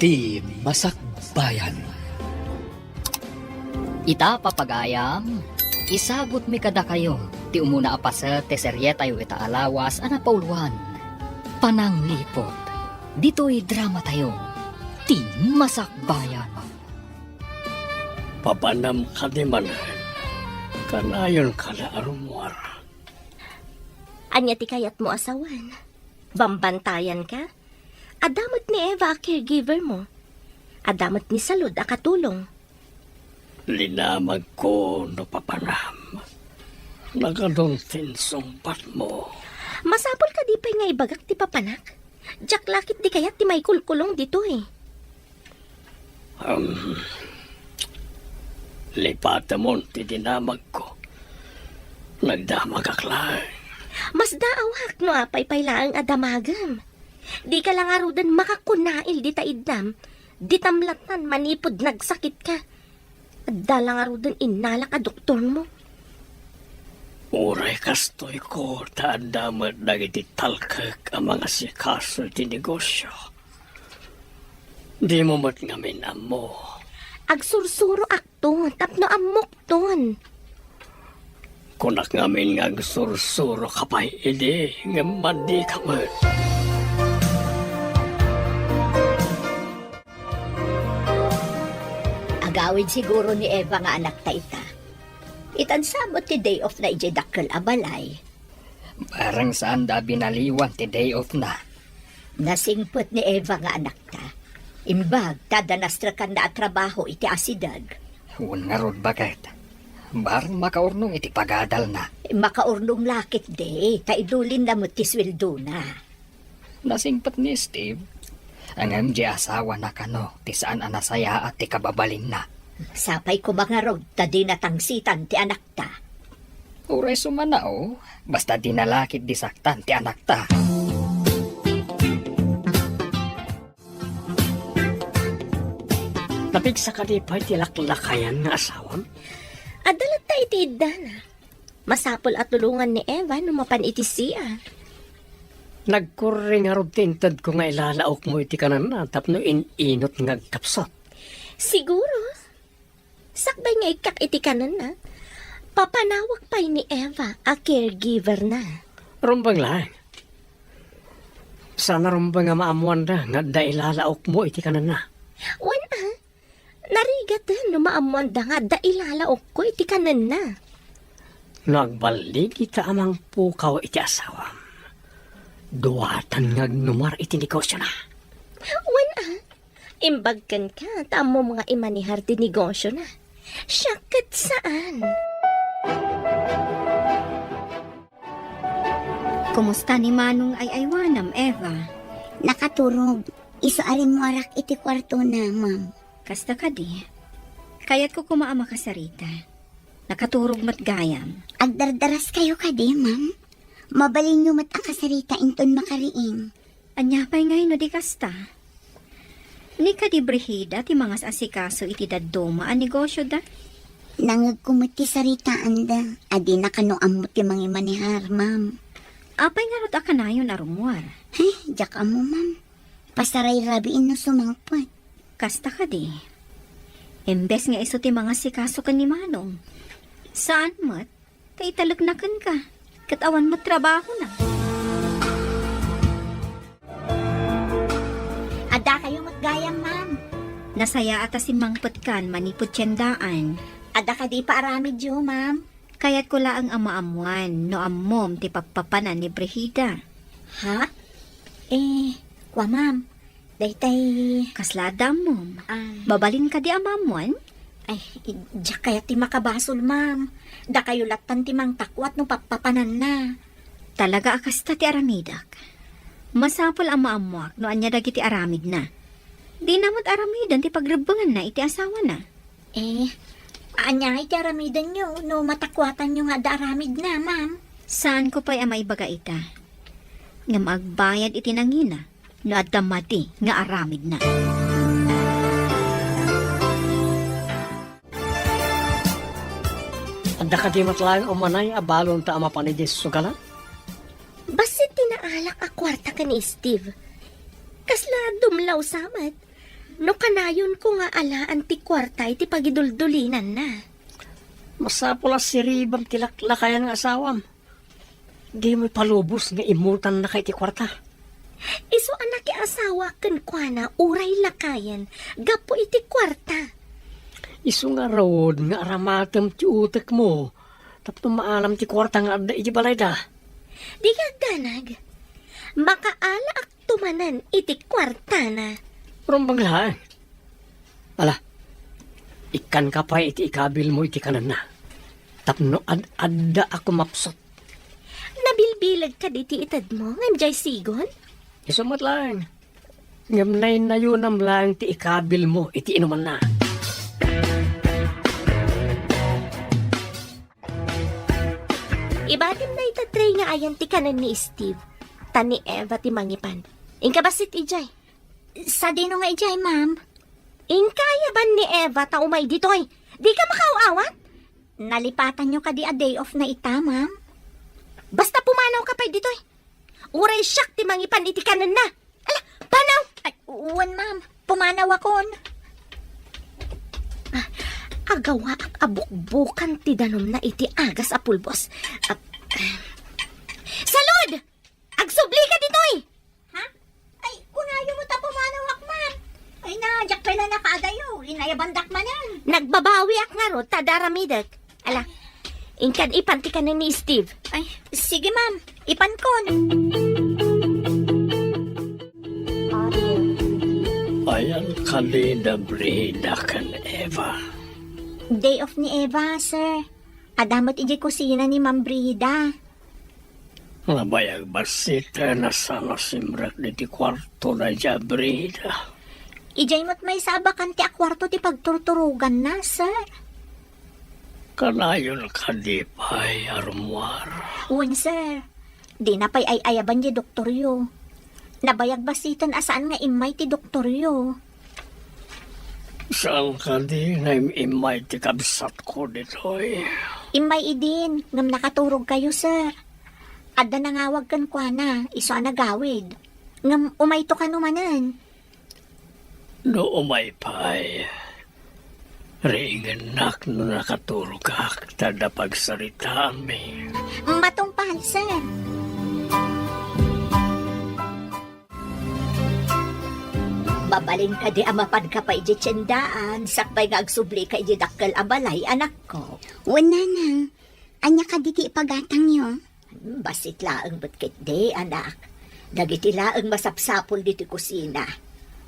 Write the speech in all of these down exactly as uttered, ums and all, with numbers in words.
Ti Masakbayan. Ita, papagayam, isagutmi kadakayo ti umuna a paset ti serietayo ita a lawas a napauloan, Panangliput. Ditoy dramatayo, Ti Masakbayan. Papanam kadi manen? Kanayon kada a rummuar. Ania ti kayatmo a sawen? Bambantayan ka? Adda met ni Eva a caregiver mo. Adda met ni Salud a katulong. Linamagko no papanam. Nagadu ti insungbatmo. Masapul kadi pay nga ibagak ti papanak? Diak la ketdi kayat ti maikulkulong ditoy. Um, lipatemon ti dinamagko. Nagdamagak laeng. Masdaawak no apay pay laeng a damagem. Dika la ngaruden makakunail dita iddam, ditam lattan manipud nagsakitka. Adda la ngaruden innalak a doktormo. Uray kastoyko, ta adda met dagiti talkek a mangasikaso iti negosio. Dimo met ngamin ammo. Agsursuroakton tapno ammokton. Kunak ngamin nga agsursuroka pay idi, ngem madika met. Agawid siguro ni Eva nga anakta ita. Itan sa met ti day off na idiay dakkel a balay. Barang saanda a binaliwan ti day off na. Nasingpet ni Eva nga anakta. Imbag ta adda nastrekanna a trabaho iti asideg. Wen ngarud, baket. Barang makaurnong iti pagadalna. Makaurnong la ketdi, ta idulinna met ti sueldona. Nasingpet ni Steve. Ngem di asawana kano ti saan a nasayaat ti kababalinna. Sapay koma ngarud ta dina tangsitan ti anakta. Uray sumanaw, basta dina la ketdi saktan ti anakta. Napigsa kadi pay ti laklakayan nga asawam? Adda latta iti iddana. Masapul a tulongan ni Eva no mapan iti C R. Nagkurri ngarud ti intedko nga ilalaokmo iti kanenna tapno in-inut nga agkapsut. Siguro. Sakbay nga ikkak iti kanenna, papanawak pay ni Eva a caregiver na. Rumbeng laeng. Saan a rumbeng a maammoanda nga adda ilalaokmo iti kanenna. Wen a, narigaten no maammoanda nga adda ilalaokko iti kanenna. No agballigita a mangpukaw iti asawam, duatan nga agnumar iti negosiona. Wen a, imbag kenka ta ammom nga imanihar ti negosiona. Siak ket saan. Kumusta ni Manong ay-aywanam, Eva? Nakaturog. Isu a rimmuarak iti kuartona, ma'am. Kasta kadi. Kayatko koma a makasarita. Nakaturog met gayam. Agdardaraskayo kadi, ma'am? Mabalinyo met a kasarita inton makariing. Ania pay ngay no di kasta? Ni kadi Brigida ti mangas-asikaso iti dadduma a negosyoda? Nangegko met ti saritaanda a dina kano ammo ti mangimanihar, ma'am. Apay ngarud a kanayon a rummuar? Ay, diak ammo, ma'am. Pasarayrabiin no sumangpet. Kasta kadi. Imbes nga isu ti mangasikaso ken ni Manong. Saan met? Ta italekna kenka, ket awan met trabahona. Addakayo met gayam, ma'am. Nasayaat a simmangpetkan manipud tiendaan. Adda kadi paaramidyo, ma'am? Kayatko laeng a maammoan no ammom ti pappapanan ni Brigida. Ha? Eh, kua, ma'am. Daytay. Kasla adda ammom? Ah. Mabalin kadi a maammoan? Ay, diak kayat ti makabasol, ma'am. Dakayo lattan ti mangtakuat no pappapananna. Talaga a kasta ti aramidek. Masapul a maammoak no ania dagiti aramidna. Dina met aramiden ti pagrebbenganna iti asawana. Eh, ania iti aramidenyo no matakuatanyo nga adda aramidna, ma'am? Saanko pay a maibaga ita. Ngem agbayad iti nangina no adda madi nga aramidna. Adda kadi met laeng umanay a balonta a mapan idiay sugalan? Bassit ti naalak a kuarta ken ni Steve. Kasla dumlaw sa met. No kanayonko nga alaan ti kuarta iti pagiduldulinanna. Masapul a siribam ti laklakayan nga asawam. Dimo ipalubos nga immutannaka iti kuarta. Isu a nakiasawa kenkuana uray lakayen gapu iti kuarta. Isu ngarud nga aramatem ti utekmo tapno maalam ti kuarta nga adda iti balayda. Dika agdanag. Makaalaak tumanan iti kuartana. Rumbeng laeng. Ala, ikkanka pay iti ikabilmo iti kanenna. Tapno ad-adda a kumapsut. Nabilbileg kadi ti itedmo ngem diay sigon? Isu met laeng. Ngem naynayonam laeng ti ikabilmo iti inumanna. Ibatim dayta tray nga ayan ti kanen ni Steve. Ta ni Eva ti mangipan. Inka bassit idiay. Sadino nga idiay, ma'am? Inka ayaban ni Eva ta umay ditoy. Dika makaaw-awat? Nalipatanyo kadi a day off na ita, ma'am? Basta pumanawka pay ditoy. Uray siak ti mangipan iti kanenna. Ala, panaw! Ay, wen, ma'am. Pumanawakon. Ah, agawaak a bukbukan ti danumna iti agas a pulbos. Ah, salud! Agsublika ditoy! Ha? Ay, kunayo met a pumanawak, ma'am. Ay na, diak pay la nakaadayo. Inayabandak manen. Nagbabawiak ngarud ta adda aramidek. Ala, inkan ipan ti kanen ni Steve. Ay, sige, ma'am. Ipankon. Ayan kadi da Brida ken Eva. Day off ni Eva, sir. Adda met idiay kusina ni Ma'am Brida. Nabayag bassit a saan a simrek diti kuarto da Brida. Idiay met maysa a bakante a kuarto ti pagturturoganna, sir. Kanayon kadi pay a rummuar? Wen, sir. Dina pay ay-ayaban diay doktoryo. Nabayag bassiten a saan nga immay ti doktoryo. Saan kadi nga im-immay ti kabsatko ditoy? Immay idin, ngem nakaturogkayo, sir. Adda nangawag kenkuana, isu a nagawid. Ngem umayto kano manen. No umay pay, riingennak no nakaturogak ta adda pagsaritaanmi. Matungpal, sir. Mabalin kadi a mapanka pay idiay tiendaan, sakbay nga agsublika idiay dakkel a balay, anakko? Wen, nanang. Ania kadi ti ipagatangyo? Bassit laeng met ketdi, anak. Dagiti laeng masapsapul ditoy kusina.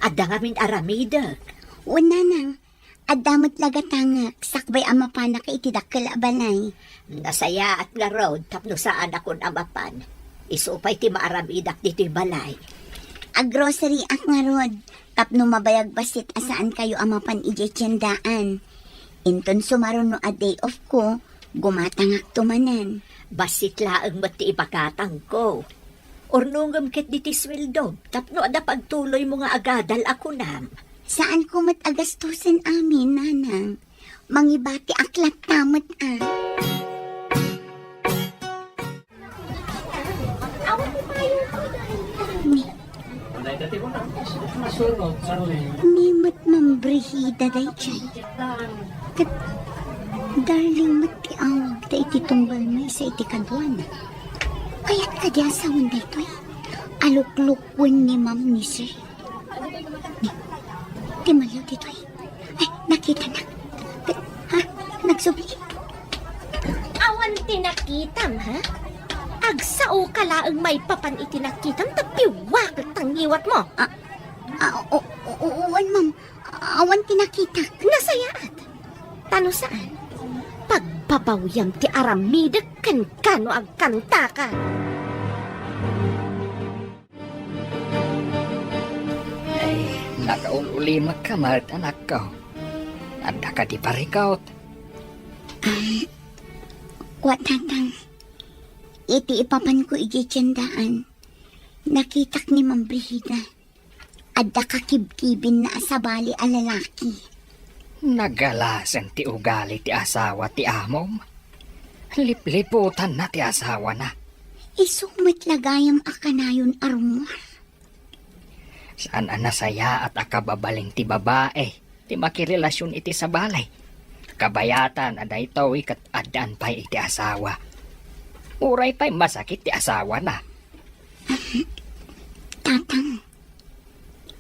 Adda ngamin aramidek. Wen, nanang. Adda met la gatangek, sakbay a mapanak iti dakkel a balay. Nasayaat ngarud tapno saanakon a mapan. Isu pay ti maaramidak ditoy balay. Agrosaryak ngarud, tapno mabayag bassit a saankayo a mapan idiay tiendaan. Inton sumaruno a day off ko, gumatangakto manen. Bassit laeng met ti ipagatangko. Urnongem ketdi ti sueldom tapno adda pagtuloymo nga agadal a kunam. Saanko met a gastusen amin, nanang. Mangibatiak latta met a. Ni, ni met Ma'am Brigida daydiay. Ket Darling met ti awagda iti tunggal maysa iti kaduana. Kayat kadi a sawen daytoy? Aluklukwen ni Ma'am ni Sir. Ni, ti malio ditoy. Ay, nakitanak. Ha? Nagsubli? Awan ti nakitam, ha? Agsaoka laeng maipapan iti nakitam ta piwakek ta ngiwatmo. Ah, ah, o, o, o, wen, ma'am. Awan ti nakitak. Nasayaat. Ta no saan, pagbabawiam ti aramidek kenka no agkantaka. Ay, nakaul-ulimekka met, anakko. Adda kadi parikut? Ah, wa, tatang. Iti ipapanko idiay tiendaan, nakitak ni Ma'am Brigida. Adda kakibkibinna a sabali a lalaki. Nagalasen ti ugali ti asawa ti amom. Lipliputanna ti asawana. Isu met la gayam a kanayon a rummuar. Saan a nasayaat a kababalin ti babae ti makirelasion iti sabali. Kabayatan a daytoy ket addaan pay iti asawa. Uray pay masakit ti asawana. Tatang,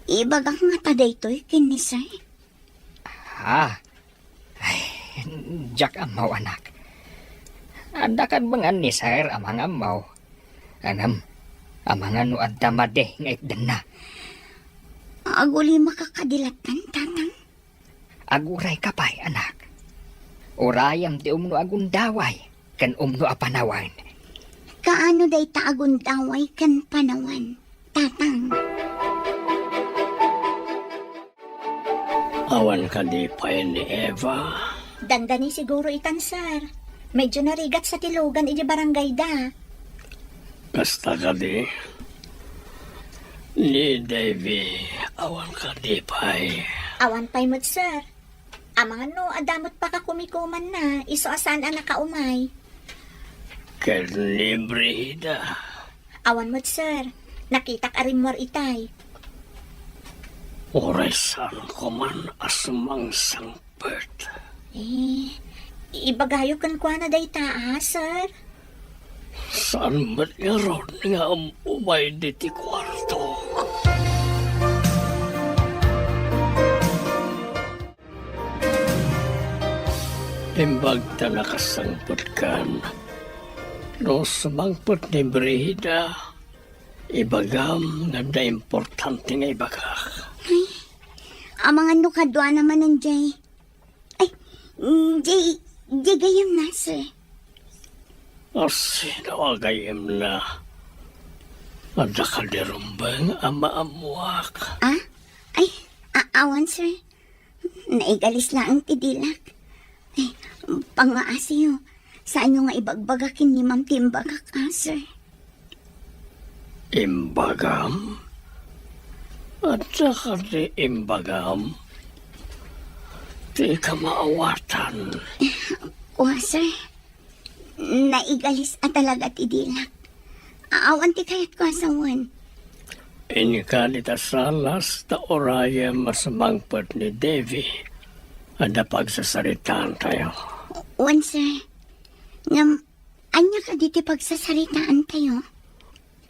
ibagak ngata daytoy ken ni Sir. Ah, ay, diak ammo, anak. Adda kadbangan ni Sir a mangammo. Ngem, amangan no adda madi nga itdanna. Agulimaka kadi latta, Tatang? Agurayka pay, anak. Urayem ti umno a gundaway ken umno a panawen. Kaano dayta a gundaway ken panawen, Tatang? Awan kadi pay ni Eva? Dandani siguro itan, sir. Medyo narigat sa ti lugan iti barangayda. Kasta kadi? Ni Davy, awan kadi pay? Awan pay met, sir. Amangan no adda met pakakumikumanna, isu a saan a nakaumay. Ken ni Brigida? Awan met, sir. Nakitak a rimmuar itay. Uray saan koman a sumangsangpet. Eh, ibagayo kenkuana dayta, a, sir? Saan met ngarud nga um-, umay diti kuarto? Imbag ta nakasangpetkan, no sumangpet ni Brigida, ibagam nga adda importante nga ibagak. Ay, amangan no kaduana manen jay. Ay, mm, jay, jay gayamna, sir. A, sino a gayamna? Adda kadi rumbeng a maammuak? Ah? Ay, a-, awan, sir. Naigalis laeng ti dilak. Ay, pangngaasiyo. Saanyo nga ibagbaga ken ni ma'am ti imbagak, a, sir? Imbagam? Adda kadi imbagam? Ti kamaawatan. Kua, sir. Naigalis a talaga ti dilak. Awan ti kayatko a sawen. Inka dita salas ta urayem a sumangpet ni Davy. Adda pagsasaritaantayo. Wen, sir. Ngem, ania kadi ti pagsasaritaantayo?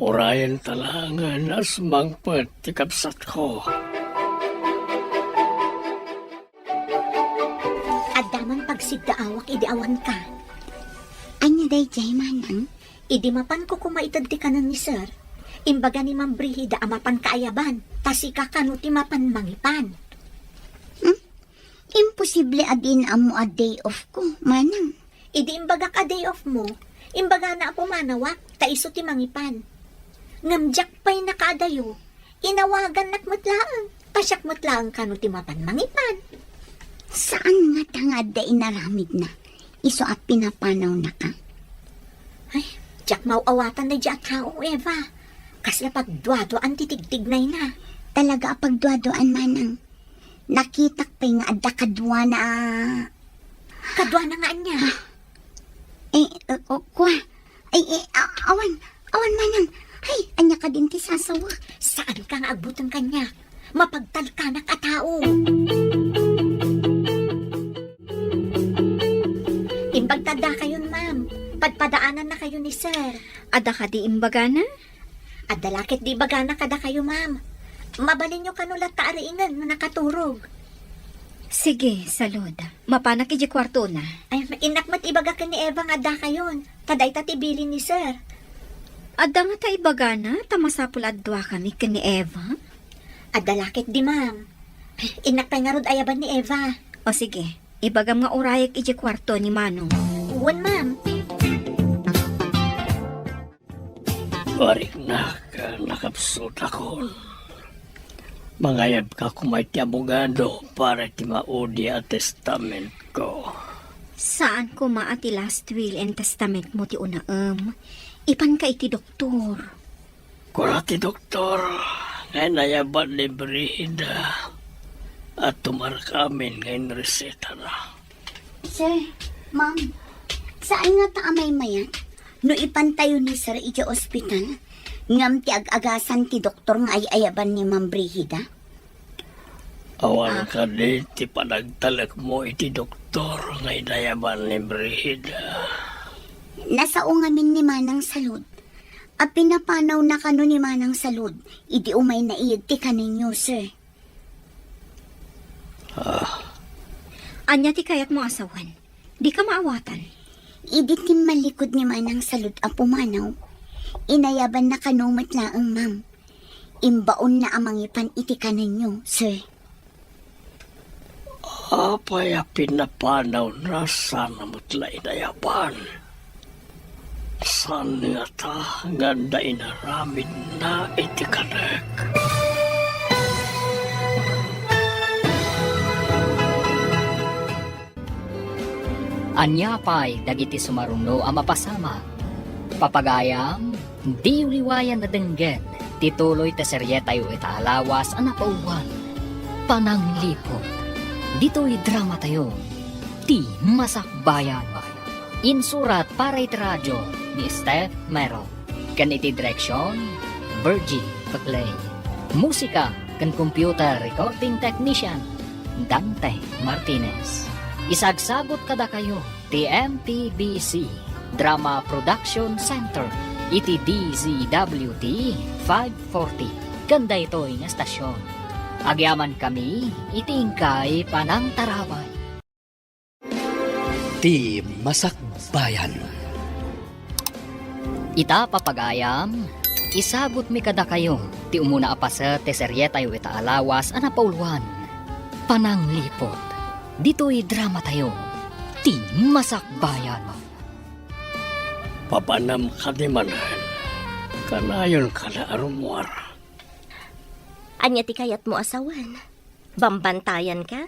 Urayenta laengen a sumangpet ti kabsatko. Adda man pagsiddaawak idi awanka. Ania daydiay, manang? Idi mapanko koma ited ti kanen ni Sir, imbaga ni Ma'am Brigida a mapanka ayaban, ta sika kano ti mapan mangipan. Hmm? Imposible a diin ammo a day off ko, manang. Idi imbagak a day off mo, imbagana a pumanawak, ta isu ti mangipan. Ngem diak pay nakaadayo, inawagannak met laeng, ta siak met laeng kano ti mapan mangipan. Saan ngata nga adda inaramidna, isu a pinapanawnaka? Ay, diak maaw-awatan daydiay a tao, Eva. Kasla pagduaduaan ti tigtignayna. Talaga a pagduaduaan, manang. Nakitak pay nga adda kaduana a Kaduana nga ania? Eh, eh, oh, kua. Ay, eh, a-, awan, awan manang. Ay, ania kadin ti sasawak? Saanka nga agbuteng kaniak? Mapagtalkanak a tao. Imbag ta addakayon, ma'am. Padpadaanannakayo ni sir. Adda kadi imbagana? Adda la ket di ibagana kadakayo, ma'am. Mabalinyo kano latta a riingen no nakaturog. Sige, salud. Mapanak idiay kuartona. Ay, innak met ibaga ken ni Eva nga addakayon. Ta dayta ti bilin ni sir. Adda ngata ibagana ta masapul a duakami ken ni Eva? Adda la ket di, ma'am. Innak pay ngarud ayaban ni Eva. O sige, ibagam nga urayek idiay kuarto ni Manong. Wen, ma'am. Bariknak, nakapsutakon. Mangayabka koma iti abogado para iti maudi a testamentko. Saan koma a ti last will and testament mo ti unaem? Ipanka iti doktor. Kuna ti doktor nga inayaban ni Brigida a tumarka amin nga inresetana. Sir, ma'am, saan ngata a maymayat no ipantayo ni sir idiay ospital? Ngem ti ag-agasan ti doktor nga ay-ayaban ni Ma'am Brigida? Awan Ah. kadi ti panagtalekmo iti doktor nga inayaban ni Brigida? Nasao ngamin ni Manang Salud. A pinapanawna kano ni Manang Salud idi umayna iyeg ti kanenyo, sir. Ah. Ania ti kayatmo a sawen? Dika maawatan. Idi timmalikod ni Manang Salud a pumanaw, inayabanna kano met laeng, ma'am. Imbaonna a mangipan iti kanenyo, sir. Apay a pinapanawna sana met la inayaban? Saan ngata nga adda inaramidna iti kanek? Ania pay dagiti sumaruno a mapasamak? Papagayam, diyo liwayan a denggen ti tuloy ti serietayo ita a lawas a napauluan, Panangliput. Ditoy dramatayo, Ti Masakbayan. Insurat para iti radio ni Steph Mero. Ken iti direksion, Virgie Paclay. Musika ken computer recording technician, Dante Martinez. Isagsagut kadakayo ti M P B C Drama Production Center iti D Z W T five forty ken daytoy nga estasion. Agyamankami iti inkay panangtarabay. Ti Masakbayan. Ita, papagayam, isagutmi kadakayo ti umuna a paset ti serietayo ita a lawas a napauluan, Panangliput. Ditoy dramatayo, Ti Masakbayan. Papanam kadi manen? Kanayon kada a rummuar. Ania ti kayatmo a sawen? Bambantayan ka?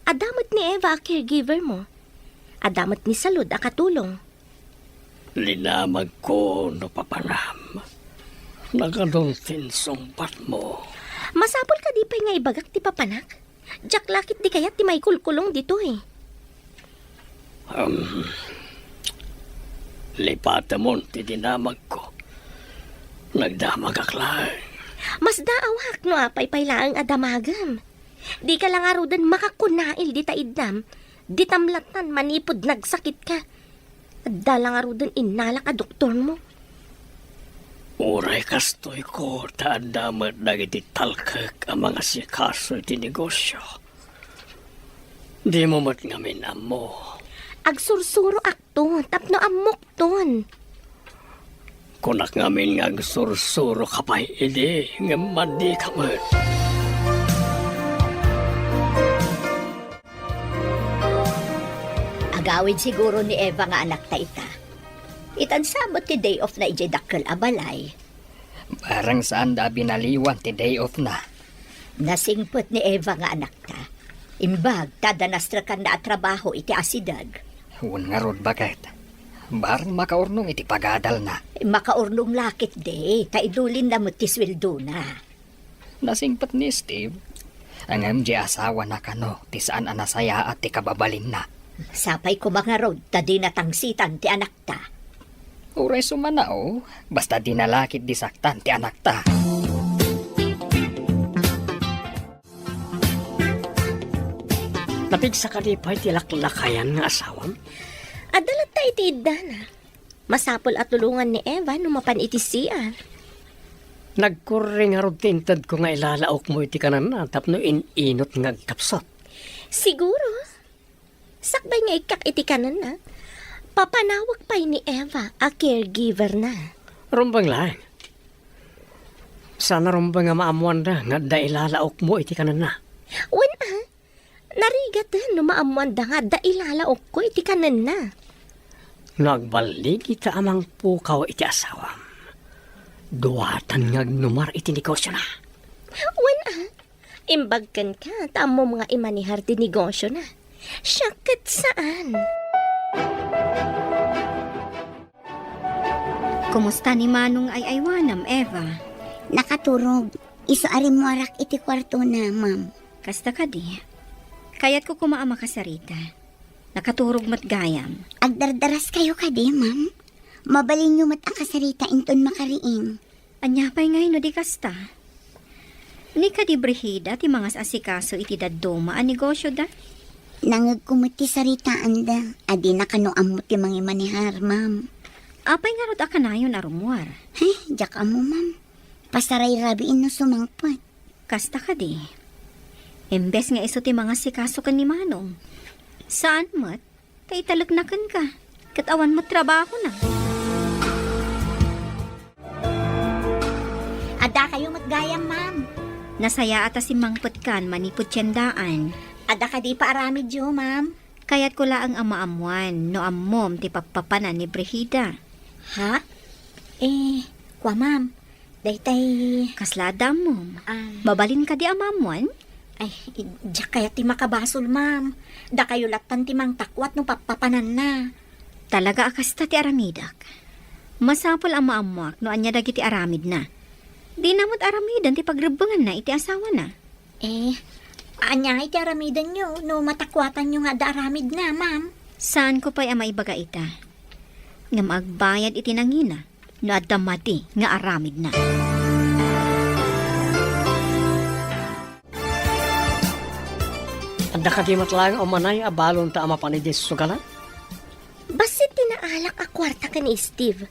Adda met ni Eva a caregiver mo. Adda met ni Salud a katulong. Linamagko no papanam. Nagadun ti insungbatmo. Masapul kadi pay nga ibagak ti papanak? Diak la ket di kayat ti maikulkulong ditoy. Um, lipatemon ti dinamagko. Nagdamagak laeng. Masdaawak no apay pay laeng a damagem. Dika la ngaruden makakunail dita iddam, ditam lattan manipud nagsakitka. Adda la ngaruden innalak a doktormo. Uray kastoyko, ta adda met dagiti talkek a mangasikaso iti negosio. Dimo met ngamin ammo. Agsursuroakto tapno ammokton. Kunak ngamin nga agsursuro ka pay idi, ngem madika met. Agawid siguro ni Eva nga anakta ita. Itan sa met ti day off na idiay dakkel a balay. Bareng saanda a binaliwan ti day off na. Nasingpet ni Eva nga anakta. Imbag ta adda nastrekanna a trabaho iti asideg. Wen ngarud, baket. Bareng makaurnong iti pagadalna. Makaurnong la ketdi, ta idulinna met ti sueldona. Nasingpet ni Steve. Ngem di asawana kano ti saan a nasayaat ti kababalinna. Sapay koma ngarud ta dina tangsitan ti anakta. Uray sumanao, basta dina la ketdi saktan ti anakta. Napigsa kadi pay ti laklakayan nga asawam? Adda latta iti iddana. Masapul a tulongan ni Eva no mapan iti C R. Nagkurri ngarud ti intedko nga ilalaokmo iti kanenna tapno in-inut nga agkapsut. Siguro. Sakbay nga ikkak iti kanenna, papanawek pay ni Eva a caregiver na. Rumbeng laeng. Saan a rumbeng a maammoanda nga adda ilalaokmo iti kanenna. Wen a, narigaten no maammoanda nga adda ilalaokko iti kanenna. No agballigita a mangpukaw iti asawam, duatan nga agnumar iti negosiona. Wen a, imbag kenka ta ammom nga imanihar ti negosiona. Siak ket saan. Kumusta ni Manong ay-aywanam, Eva? Nakaturog. Isu a rimmuarak iti kuartona, ma'am. Kasta kadi. Kayatko koma a makasarita. Nakaturog met gayam. Agdardaraskayo kadi, ma'am? Mabalinyo met a kasarita inton makariing. Ania pay ngay no di kasta? Ni kadi Brigida ti mangas-asikaso iti dadduma a negosioda? Nangegko met ti saritaanda, a dina kano ammo ti mangimanehar, ma'am. Apay ngarud a kanayon a rummuar? Ay, diak ammo, ma'am. Pasarayrabiin no sumangpet. Kasta kadi. Imbes nga isu ti mangasikaso ken ni Manong. Saan met, ta italekna kenka. Ket awan met trabahona. Adda kayo met gayam, ma'am. Nasayaat a simmangpetkan manipud tiendaan. Adda kadi paaramidyo, ma'am? Kayatko laeng a maammuan no ammom ti pappapanan ni Brigida. Ha? Eh, kua, ma'am. Daytay. Kasla adda ammom? Ah. Mabalin kadi a maammuan? Ay, diak kayat ti makabasol, ma'am. Dakayo lattan ti mangtakwat no pappapananna. Talaga a kasta ti aramidek. Masapul a maammuak no ania dagiti aramidna. Dina met aramiden ti pagrebbenganna iti asawana. Eh, ania iti aramidenyo no matakwatanyo nga adda aramidna, ma'am? Saanko pay a maibaga ita. Ngem agbayad iti nangina no adda madi nga aramidna. Adda kadi met laeng a umanay a balonta a mapan idiay sugalan? Bassit ti naalak a kuarta ken ni Steve.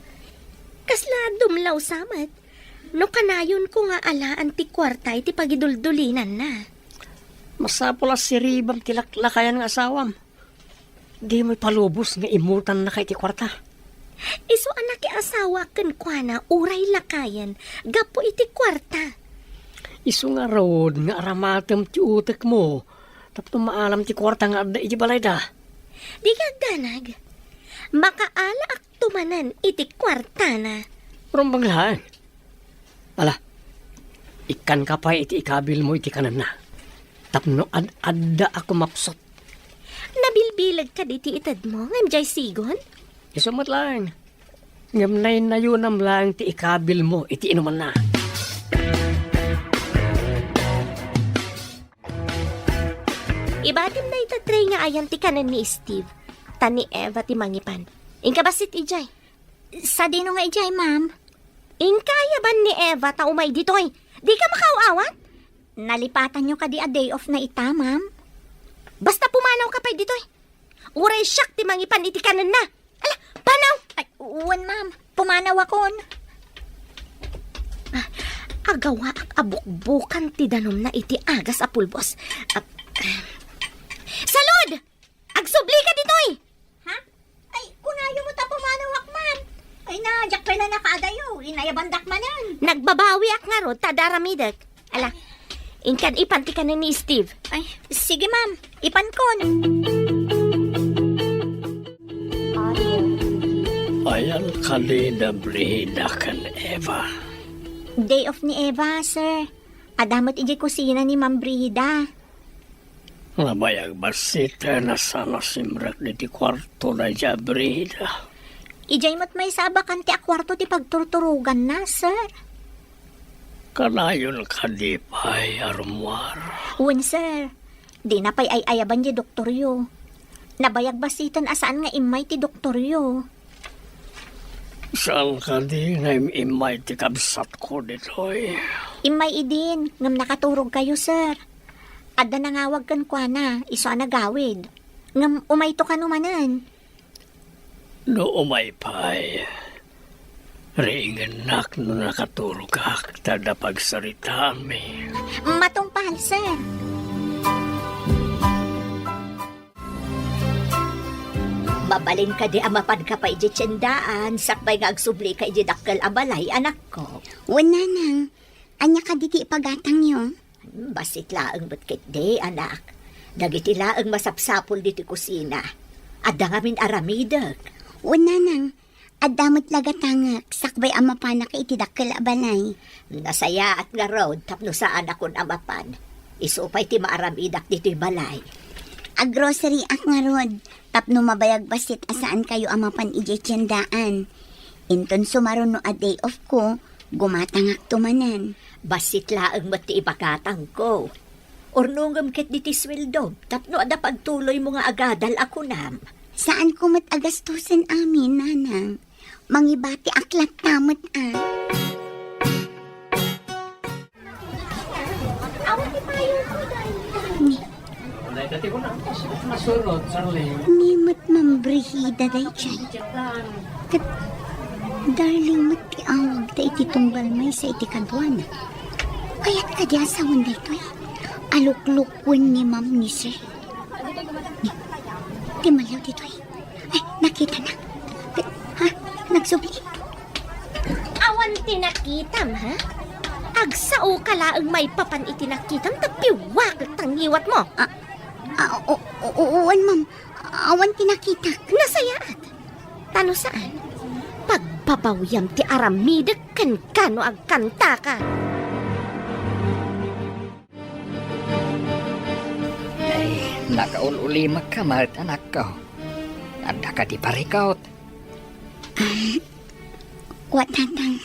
Kasla dumlaw sa met. No kanayonko nga alaan ti kuarta iti pagiduldulinanna. Masapul a siribam ti laklakayan nga asawam. Dimo ipalubos nga imutannaka iti kuarta. Isu a nakiasawa kenkuana uray lakayen gapu iti kuarta. Isu ngarud nga aramatem ti utekmo tapno maalam ti kuarta nga adda iti balayda. Dika agdanag. Makaalaak tumanen iti kuartana. Rumbeng laeng. Ala, ikkanka pay iti ikabilmo iti kanenna. Tapno ad-adda a kumapsut. Nabilbileg kadi ti itedmo ngem diay sigon? Isu met laeng. Ngem naynayonam laeng ti ikabilmo iti inumanna. Ibatim dayta tray nga ayan ti kanen ni Steve, ta ni Eva ti mangipan. Inka bassit idiay. Sadino nga idiay, ma'am? Inka ayaban ni Eva ta umay ditoy. Dika makaaw-awat? Nalipatanyo kadi a day off na ita, ma'am? Basta pumanawka pay ditoy. Uray siak ti mangipan iti kanenna. Ala, panaw! Ay, wen, ma'am. Pumanawakon. Ah, agawaak a bukbukan ti danumna iti agas a pulbos. Ah, ah. Salud! Agsublika ditoy! Ha? Ay, kunayo met a pumanawak, ma'am. Ay na, diak pay la nakaadayo. Inayabandak manen. Nagbabawiak ngarud ta adda aramidek. Ala, inkan ipan ti kanen ni Steve. Ay, sige, ma'am. Ipankon. Ayan kadi da Brigida ken Eva. Day off ni Eva, sir. Adda met idiay kusina ni Ma'am Brigida. Nabayag bassit a saan a simrek ditoy kuarto da Brigida. Idiay met maysa a bakante a kuarto ti pagturturoganna, sir. Kanayon kadi pay a rummuar? Wen, sir. Dina pay ay-ayaban ti doktoryo. Nabayag bassiten a saan nga immay ti doktoryo. Saan kadi nga im-immay ti kabsatko ditoy? Immay idin, ngem nakaturogkayo, sir. Adda nangawag kenkuana, isu a nagawid. Ngem umayto kano manen. No umay pay, riingennak no nakaturogak ta adda pagsaritaanmi. Matungpal, sir. Mabalin kadi a mapanka pay idiay tiendaan, sakbay nga agsublika idiay dakkel a balay, anakko? Wen, nanang. Ania kadi ti ipagatangyo? Bassit laeng met ketdi, anak. Dagiti laeng masapsapul ditoy kusina. Adda ngamin aramidek. Wen, nanang. Adda met la gatangek, sakbay a mapanak iti dakkel a balay. Nasayaat ngarud tapno saanakon a mapan. Isu pay ti maaramidak ditoy balay. Agroseriak ngarud, tapno mabayag bassit a saankayo a mapan idiay tiendaan. Inton sumaruno a day off ko, gumatangakto manen. Bassit laeng met ti ipagatangko. Urnongem ketdi ti sueldom tapno adda pagtuloymo nga agadal a kunam. Saanko met a gastusen amin, nanang. Mangibatiak latta met a. Ni met Ma'am Brigida daydiay. Ket Darling met ti awagda iti tunggal maysa iti kaduana. Kayat kadi a sawen daytoy? Aluklukwen ni Ma'am ni Sir. Ni, ti malyaw ditoy. Ay, nakitana. Ha? Nagsubli? Awan ti nakitam, ha? Agsaoka laeng maipapan iti nakitam, ta piwakek ta ngiwatmo. Ah, ah, o, o, o, wen, ma'am. Awan ti nakitak. Nasayaat. Ta no saan, pagbabawiam ti aramidek ken kano agkantaka. Ay, nakaul-ulimekka met, anakko. Adda kadi parikut? Ah, kua, Tatang.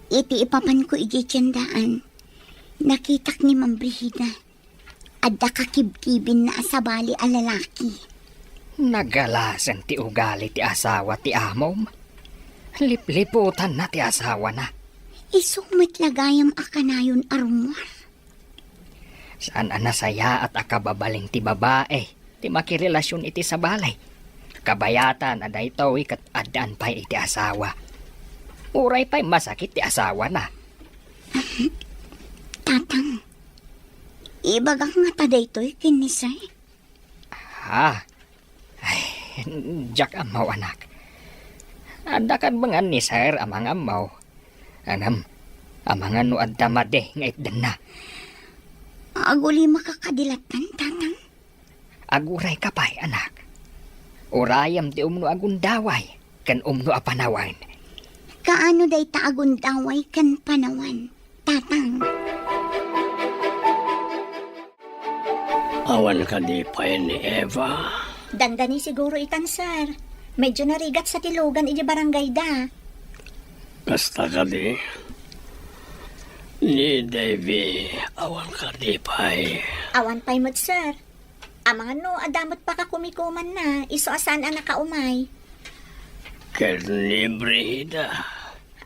Iti ipapanko idiay tiendaan, nakitak ni Ma'am Brigida. Adda kakibkibinna a sabali a lalaki. Nagalasen ti ugali ti asawa ti amom. Lipliputanna ti asawana. Isu met la gayam a kanayon a rummuar. Saan a nasayaat a kababalin ti babai ti makirelasion iti sabali. Kabayatan a daytoy ket addaan pay iti asawa. Uray pay masakit ti asawana. Tatang, ibagak ngata daytoy ken ni Sir? Ha? Ay, diak ammo, anak. Adda kadbengan ni Sir a mangammo. Ngem, amangan no adda madi nga itdenna. Agulimaka kadi lattan, Tatang? Agurayka pay, anak. Urayem ti umno a gundaway ken umno a panawen. Kaano dayta a gundaway ken panawen, Tatang? Awan kadi pay ni Eva? Dandani siguro itan, sir. Medyo narigat sa ti lugan iti barangayda. Kasta kadi? Ni Davy, awan kadi pay? Awan pay met, sir. Amangan no adda met pakakumikumanna, isu a saan a nakaumay. Ken ni Brigida?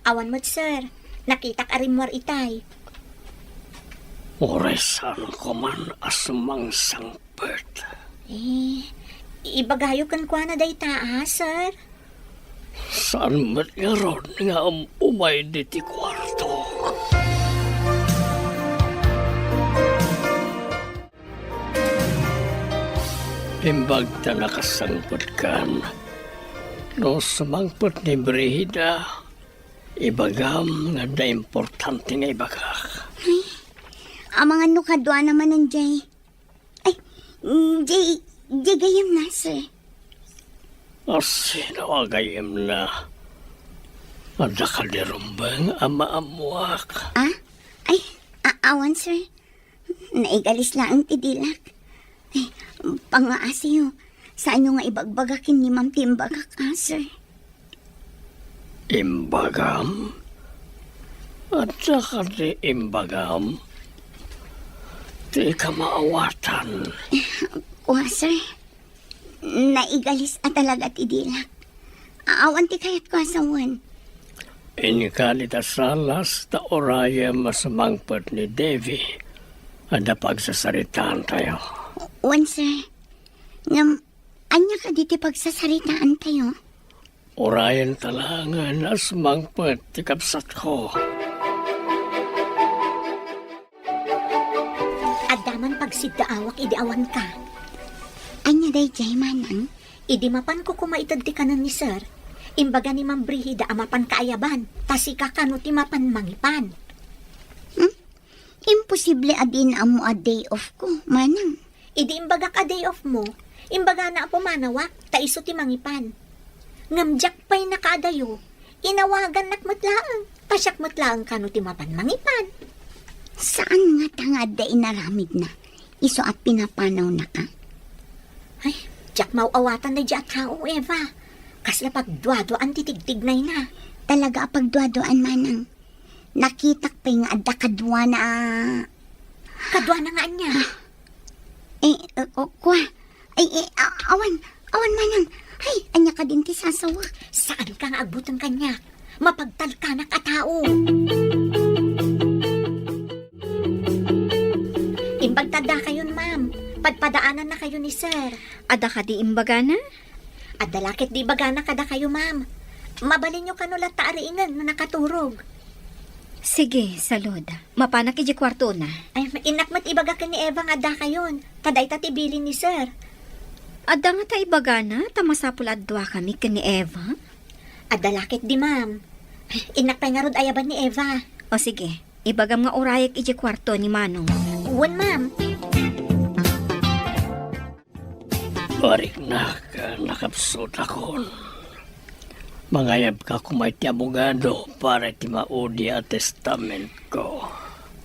Awan met, sir. Nakitak a rimmuar itay. Uray saan koman a sumangsangpet. Eh, ibagayo kenkuana dayta, a, sir? Saan met ngarud nga um-, umay diti kuarto? Imbag ta nakasangpetkan, no sumangpet ni Brigida, ibagam nga adda importante nga ibagak. Ay, amangan no kaduana manen jay. Ay, mm, di, di gayamna, sir. A, sino a gayamna? Adda kadi rumbeng a maammoak? Ah? Ay, a-, awan, sir. Naigalis laeng ti dilak. Ay, pangngaasiyo. Saanyo nga ibagbaga ken ni ma'am ti imbagak, a, sir? Imbagam? Adda kadi imbagam? Ti kamaawatan. Kua, sir. Naigalis a talaga ti dilak. Awan ti kayatko a sawen. Inka dita salas ta urayem a sumangpet ni Davy. Adda pagsasaritaantayo. Wen, sir. Ngem, ania kadi ti pagsasaritaantayo? Urayenta laengen a sumangpet ti kabsatko. Adda man pagsiddaawak idi awanka. Ania daydiay, manang? Idi mapanko koma ited ti kanen ni Sir, imbaga ni Ma'am Brigida a mapanka ayaban, ta sika kano ti mapan mangipan. Hmm? Imposible a dina ammo a day off ko, manang. Idi imbagak a day off mo, imbagana a pumanawak, ta isu ti mangipan. Ngem diak pay nakaadayo, inawagannak met laeng, ta siak met laeng kano ti mapan mangipan. Saan ngata nga adda inaramidna, isu a pinapanawnaka? Ay, diak maaw-awatan daydiay a tao, Eva. Kasla pagduaduaan ti tigtignayna. Talaga a pagduaduaan, manang. Nakitak pay nga adda kaduana a... Kaduana nga ania? Ah. Eh, eh, o, kua. Ay, eh, a-, awan, awan manang. Ay, ania kadin ti sasawa? Saanka nga agbuteng kaniak. Mapagtalkanak a tao. Imbagta dakayon, ma'am. Padpadaanannakayo ni Sir. Adda kadi imbagana? Adda la ketdi ibagana kadakayo, ma'am. Mabalinyo kano latta a riingen no nakaturog. Sige, salud. Mapanak idiay kuartona. Ay, innak met ibaga ken ni Eva nga addakayon. Ta dayta ti bilin ni Sir. Adda ngata ibagana ta masapul a duakami ken ni Eva? Adda la ketdi, ma'am. Innak pay ngarud ayaban ni Eva. O sige, ibagam nga urayek idiay kuarto ni Manong. Wen, ma'am. Mariknak, nakapsutakon. Mangayabka koma iti abogado para iti maudi a testamentko.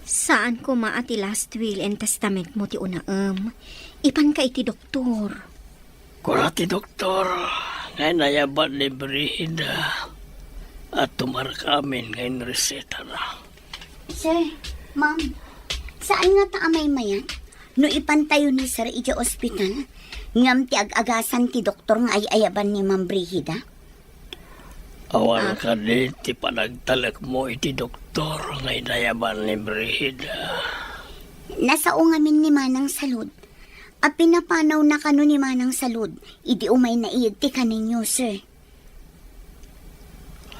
Saan koma a ti last will and testamentmo ti unaem. Ipanka iti doktor. Kuna ti doktor nga inayaban ni Brigida a tumarka amin nga inresetana. Sir, ma'am, saan ngata a maymayan no ipantayo ni Sir idiay ospital ngem ti ag-agasan ti doktor nga ay-ayaban ni Ma'am Brigida? Awan Ah. kadi ti panagtalekmo iti doktor nga inayaban ni Brigida? Nasao ngamin ni Manang Salud. A pinapanawna kano ni Manang Salud idi umayna iyed ti kanenyo, sir.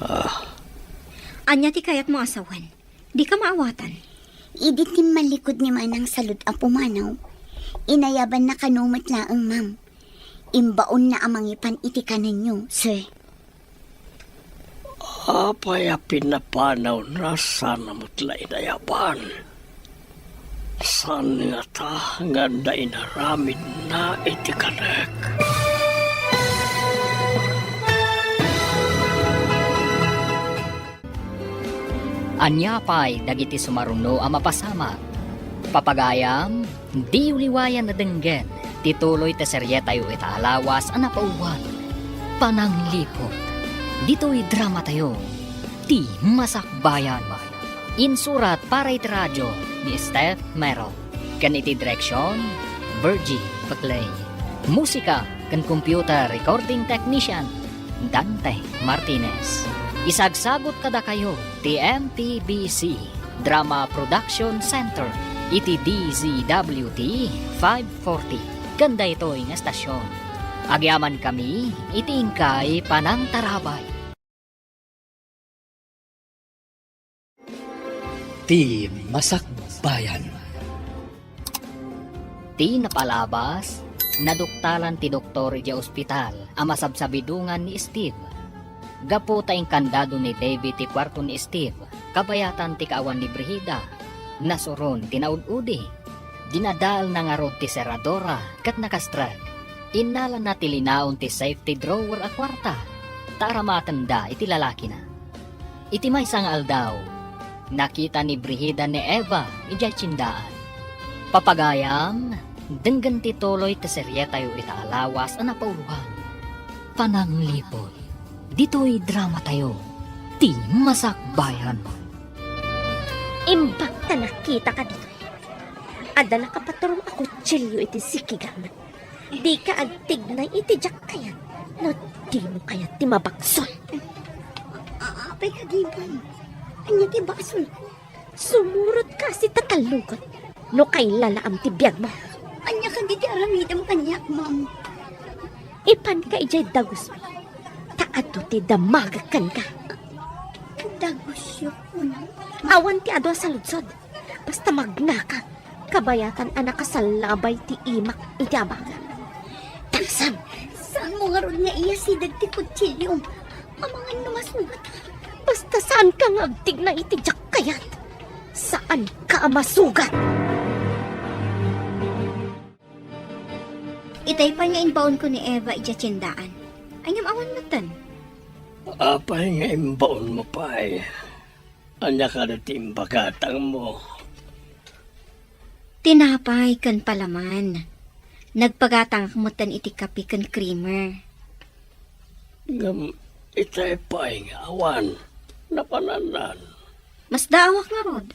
Ah. Ania ti kayatmo a sawen? Dika maawatan. Idi timmallikud ni Manang Salud a pumanaw, inayabanna kano met laeng, ma'am. Imbaonna a mangipan iti kanenyo, sir. Apay a pinapanawna saan a met la inayaban? Saan ngata nga adda inaramidna iti kanek? Ania pay dagiti sumaruno a mapasamak? Papagayam, diyo liwayan a denggen ti tuloy ti serietayo ita a lawas a napauluan, Panangliput. Ditoy dramatayo, Ti Masakbayan. Insurat para iti radio ni Steph Mero, ken iti direksion, Virgie Paclay. Musika ken computer recording technician, Dante Martinez. Isagsagut kadakayo ti M T B C Drama Production Center iti D Z W T five forty ken daytoy nga estasion. Agyamankami iti inkay panangtarabay. Ti Masakbayan. Ti napalabas, naduktalan ti doktor idiay ospital a masabsabidongan ni Steve. Gapu ta inkandado ni David ti kuarto ni Steve, kabayatan ti kaawan ni Brigida, nasuron ti naud-udi. Dinadaelna ngarud ti seradora ket nakastrek. Innalana ti linaon ti safety drawer a kuarta, ta aramatenda iti lalakina. Iti maysa nga aldaw, nakita ni Brigida ni Eva idiay tiendaan. Papagayam, denggen ti tuloy ti serietayo ita a lawas a napauluan, Panangliput. Ditoy dramatayo, Ti Masakbayan. Imbag ta nakitaka ditoy. Adda nakapaturong a kutsilio iti sikigam. Dika agtignay iti diak kayat no dimo kayat ti mabagsul. A-, apay kadi, ma'am? Ania ti basolko? Sumurotka a sitatallogen no kailalaam ti biagmo. Ania kadi ti aramidem kaniak, ma'am? Ipanka idiay dagusyo, ta adu ti damagek kenka. Dagusyo, ma'am? Awan ti adu a saludsod. Basta magnaka, kabayatan a nakasallabay ti imak iti abaga. Tangsam! Saanmo ngarud nga iyasideg ti kutsilyom? Amangan no masugat. Basta saanka nga agtignay iti diak kayat, saanka a masugat! Itay pay nga imbaonko ni Eva idiay tiendaan. Ay, ngem awan metten. Apay nga imbaonmo pay? Ania kadi ti impagatangmo? Tinapay ken palaman. Nagpagatangak metten iti kape ken creamer. Ngem itay pay nga awan napanannan. Masdaawak ngarud.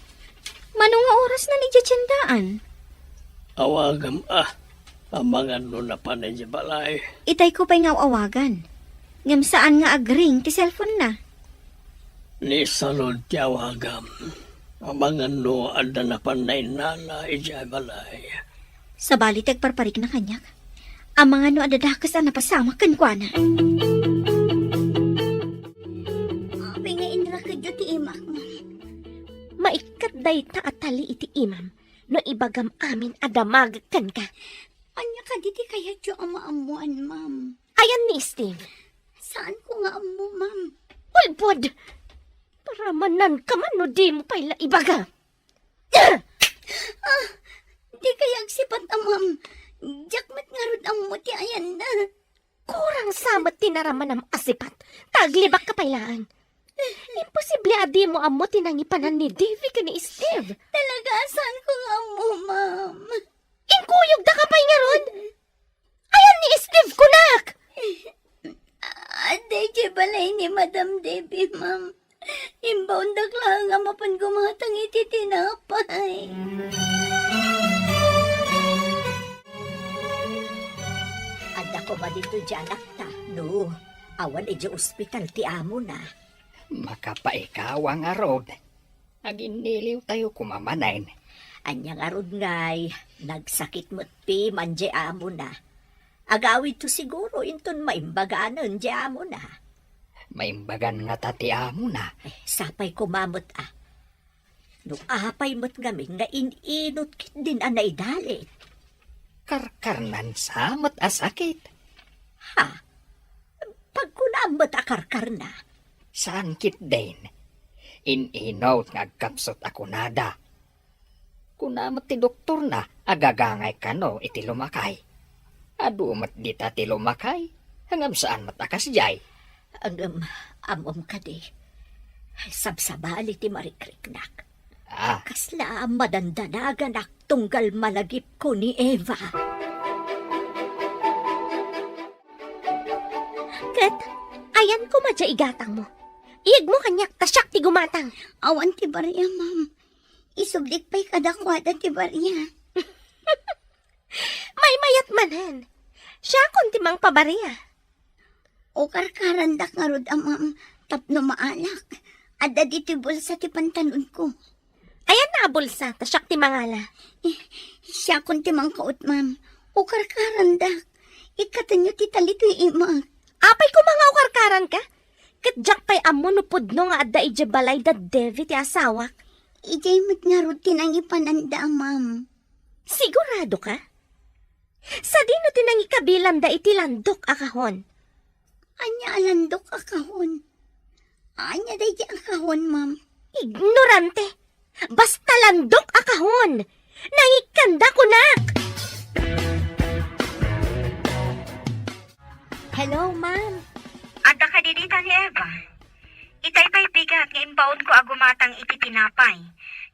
Mano nga oras nan idiay tiendaan? Awagem a, amangan no napan idiay balay. Itayko pay nga aw-awagan. Ngem saan nga agring ti cellphone-na. Ni Salud ti awagam. Amangan no adda napan nainnala idiay balay. Sabali ti agparparikna kaniak. Amangan no adda dakes a napasamak kenkuana. Apay nga inrakedyo ti imak, ma'am? Maikkat dayta a tali iti imam no ibagam amin a damagek kenka. Ania kadi ti kayatyo a maammoan, ma'am? Ayan ni Steve. Saanko nga ammo, ma'am. Ulbod! Paramananka man no dimo pay la ibaga. Ah, dikay agsipat a, ma'am. Diak met ngarud ammo ti ayanna. Kurang sa met ti naramanam a sipat, ta aglibakka pay laeng. Imposible a dimo ammo ti nangipanan ni Davy ken ni Steve. Talaga, saanko nga ammo, ma'am. Inkuyogdaka pay ngarud? Ayan ni Steve kunak! Adda idiay balay ni Madam Davy, ma'am. Imbaondak laeng a mapan gumatang iti tinapay. Adda koma ditoy diay anakta, no awan idiay ospital ti amona. Makapaikawa ngarud. Aginniliwtayo koma manen. Ania ngarud ngay, nagsakit met ti man diay amona. Agawidto siguro inton maimbaganen diay amona. Maimbagan ngata ti amona? Eh, sapay koma met a. No apay met ngamin nga in-inut ketdin a naidalit? Karkarnan sa met a sakit. Ha? Pagkunam met a karkarna? Saan ketdin. In-inut nga agkapsut a kunada. Kuna met ti doktorna a gagangay kano iti lumakay. Adu met dita ti lumakay, ngem saan met a kasdiay. Ngem, ammom kadi, sabsabali ti marikriknak. Ah. Kasla madandanaganak tunggal malagipko ni Eva. Ket, ayan koma diay igatangmo. Iyegmo kaniak ta siak ti gumatang. Awan ti baria, ma'am. Isublik pay kadakuada ti baria. Maymayat manen. Siakon ti mangpabaria. O, karkarandak ngarud a, ma'am, tapno maalak. Adda ditoy bulsa ti pantalonko. Ayan na a bulsa, ta siak ti mangala. Eh, siakon ti mangkaut, ma'am. O, karkarandak. Ikkatenyo ti talitoy imak. Apay koma nga o karkaranka? Ket diak pay ammo no pudno nga adda idiay balay da Davy ti asawak. Idiay met ngarud ti nangipananda, ma'am. Sigurado ka? Sadino ti nangikabilanda iti landok a kahon? Ania a landok a kahon? Ania daydi a kahon, ma'am? Ignorante! Basta landok a kahon! Nangikkanda kunak! Hello, ma'am. Adda kadi dita ni Eva? Itay pay bigat nga imbaonko a gumatang iti tinapay,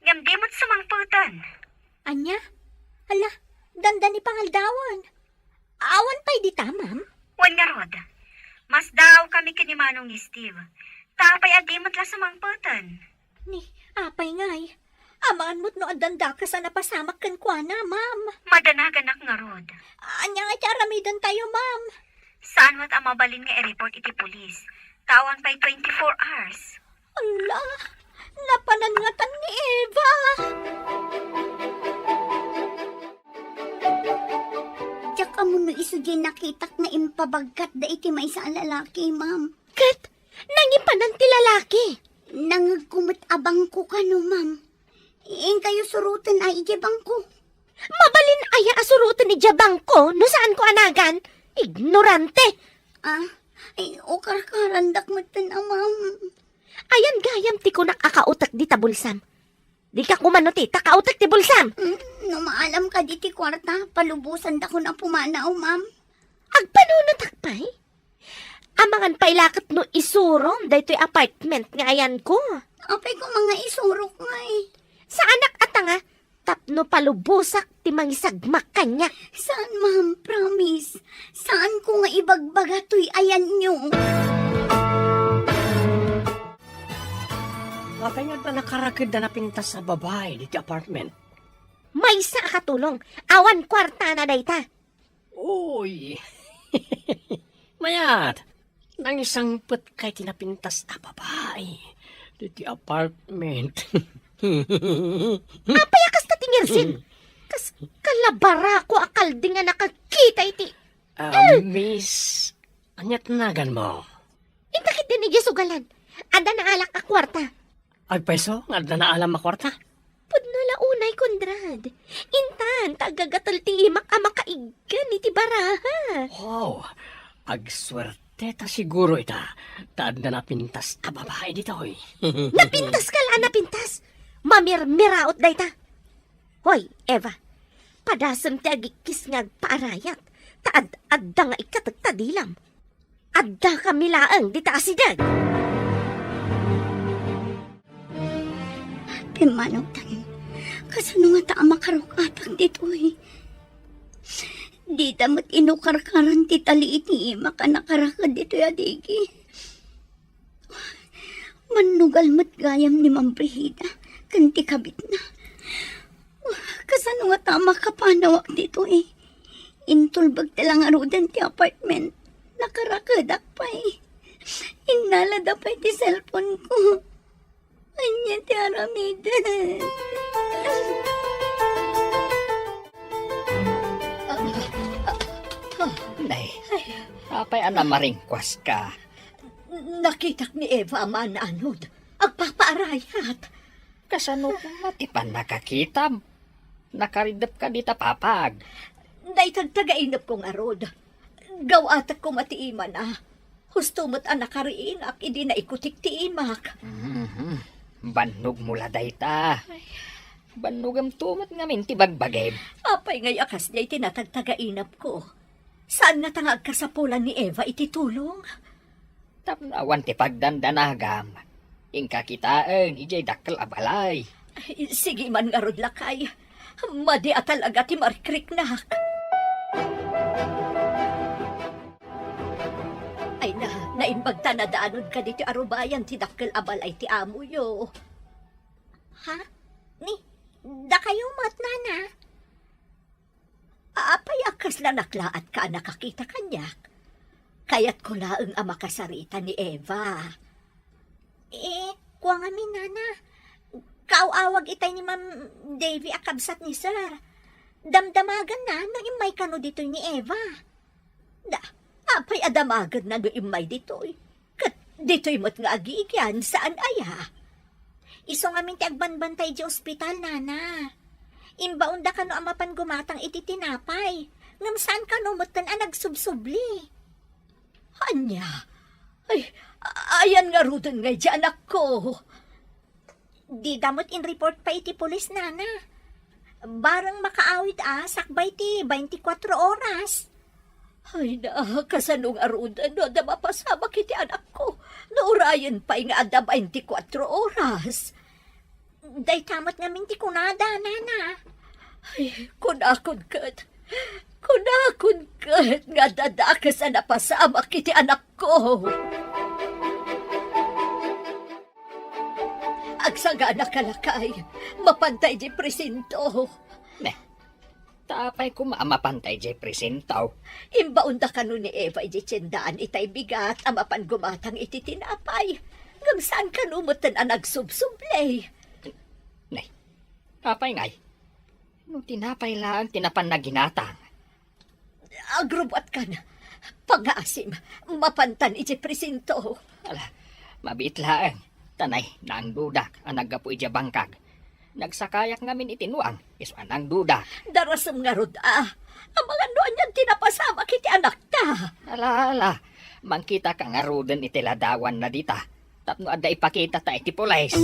ngem di met sumangpeten. Ania? Hala, dandani pangaldawan. Awan pay dita, ma'am? Wen ngarud, masdaawkami ken ni Manong Steve. Ta apay a di met la sumangpeten? Ni, apay ngay? Amangan met no addan dakes a napasamak kenkuana, ma'am. Madanaganak ngarud. Ania nga ti aramidantayo, ma'am? Saan met a mabalin nga i-report iti pulis. Ta awan pay twenty-four hours. Ala, napanan ngatan ni Eva. Diak ammo no isu diay nakitak nga impabagkatda iti maysa a lalaki, ma'am. Ket nangipanan ti lalaki? Nangngegko met a bangko kano, ma'am. Inkayo suroten a idiay bangko. Mabalin aya a suroten idiay bangko no saanko a nagan? Ignorante! Ah, ay, o karkarandak metten a, ma'am. Ayan gayam ti kunak a kautek dita bulsam. Dika kumano ti ta kautek ti bulsam. Mm, no maalam kadi ti kuarta, palubosandakon a pumanaw, ma'am. Agpanunotak pay? Amangan pay la ket no isurom daytoy apartment nga ayanko. Apay koma nga isurok ngay? Saanak a tanga, tapno palubosak ti mangisagmak kaniak. Saan, ma'am, promise. Saanko nga ibagbaga toy ayanyo. Apay nga adda nakarakedda napintas a babai diti apartment? Maysa a katulong, awan kuartana dayta. Uy! Mayat, nangisangpetkay ti napintas a babai diti apartment. Apay a kasta ti ngersen? Kas kalabarako a kalding a nakakita iti Ah, Miss, ania ti naganmo? Inta ketdin idiay sugalan. Adda naalak a kuarta. Agpayso nga adda naalam a kuarta? Pudno la unay, Conrad. Intan, ta aggatel ti imak a makaiggan iti baraha. Oh, agsuerte ta siguro ita, ta adda napintas a babae ditoy. Napintas ka la a napintas? Mamirmiraot dayta. Hoy, Eva, padasem ti agikkis nga agpaarayat, ta ad-adda nga ikkatek ta dilam. Addakami laeng dita asideg. Pimmanawtan, kasano ngata a makaruk-atak ditoy? Dita met inukarkaran ti talii ti imak a nakaraked ditoy a digi. Mannugal met gayam ni Ma'am Brigida ken ti kabitna. Kasano ngata a makapanawak ditoy? Intulbek ti la ngaruden ti apartment. Nakarakedak pay. Innalada pay ti cellphone ko. Ania ti aramiden? Nay, apay a namaringkuaska? Nakitak ni Eva a mananod. Agpapaarayat. Kasano koma ti pannakakitam? Nakariddepka dita papag. Dayta ti tagainepko ngarud. Gaw-atek koma ti imana. Husto met a nakariinak idi naikutik ti imak. Mhm. Bannogmo la dayta. Ay. Bannogemto met ngamin ti bagbagim. Apay ngay a kasdiay ti natagtagainepko? Saan ngata nga agkasapulan ni Eva iti tulong? Tapno awan ti pagdandanagam, inka kitaen idiay dakkel a balay. Ay, sige man ngarud, lakay. Madi a talaga ti marikriknak. Ay na, naimbag ta nadaanonka ditoy arubayan ti dakkel a balay ti amoyo. Ha? Ni, dakayo met, nana? Apay a kasla naklaatka a nakakita kaniak? Kayatko laeng a makasarita ni Eva. Eh, kua ngamin, nana. Kaaw-awag itay ni Ma'am Davy a kabsat ni Sir. Damdamaganna no immay kano ditoy ni Eva. Da, apay a damagenna no immay ditoy? Ket ditoy met nga agigian, saan aya? Isu ngamin ti agbanbantay idiay ospital, nana. Imbaonda kano a mapan gumatang iti tinapay, ngem saan kano metten a nagsubsubli. Ania? Ay, ayan ngaruden ngay diay anakko. Dida met in-report pay iti pulis, nana. Bareng makaawid a sakbay ti baintikwatro oras. Ay na, kasano ngaruden no adda mapasamak iti anakko? No urayen pay nga adda baintikwatro oras. Dayta met ngamin ti kunada, nana. Ay, kunakon ket, kunakon ket nga adda dakes a napasamak iti anakko. Agsagana ka, lakay, mapanta idiay presinto. Ne, ta apay koma a mapanta idiay presinto? Imbaonda kano ni Eva idiay tiendaan itay bigat a mapan gumatang iti tinapay. Ngem saan kano metten a nagsubsubli. Ne, apay ngay? No tinapay laeng ti napan naginatang. Agrubbuatkan. Pangngaasim, mapantan idiay presinto. Ala, mabiit laeng. Ta nay, naangdudak a naggapu idiay bangkag. Nagsakayak ngamin iti nuang, isu a naangdudak. Darasem ngarud a. Amangan no anian ti napasamak iti anakta. Ala, ala. Mangkitaka ngaruden iti ladawanna dita. Tapno adda ipakitata iti pulis.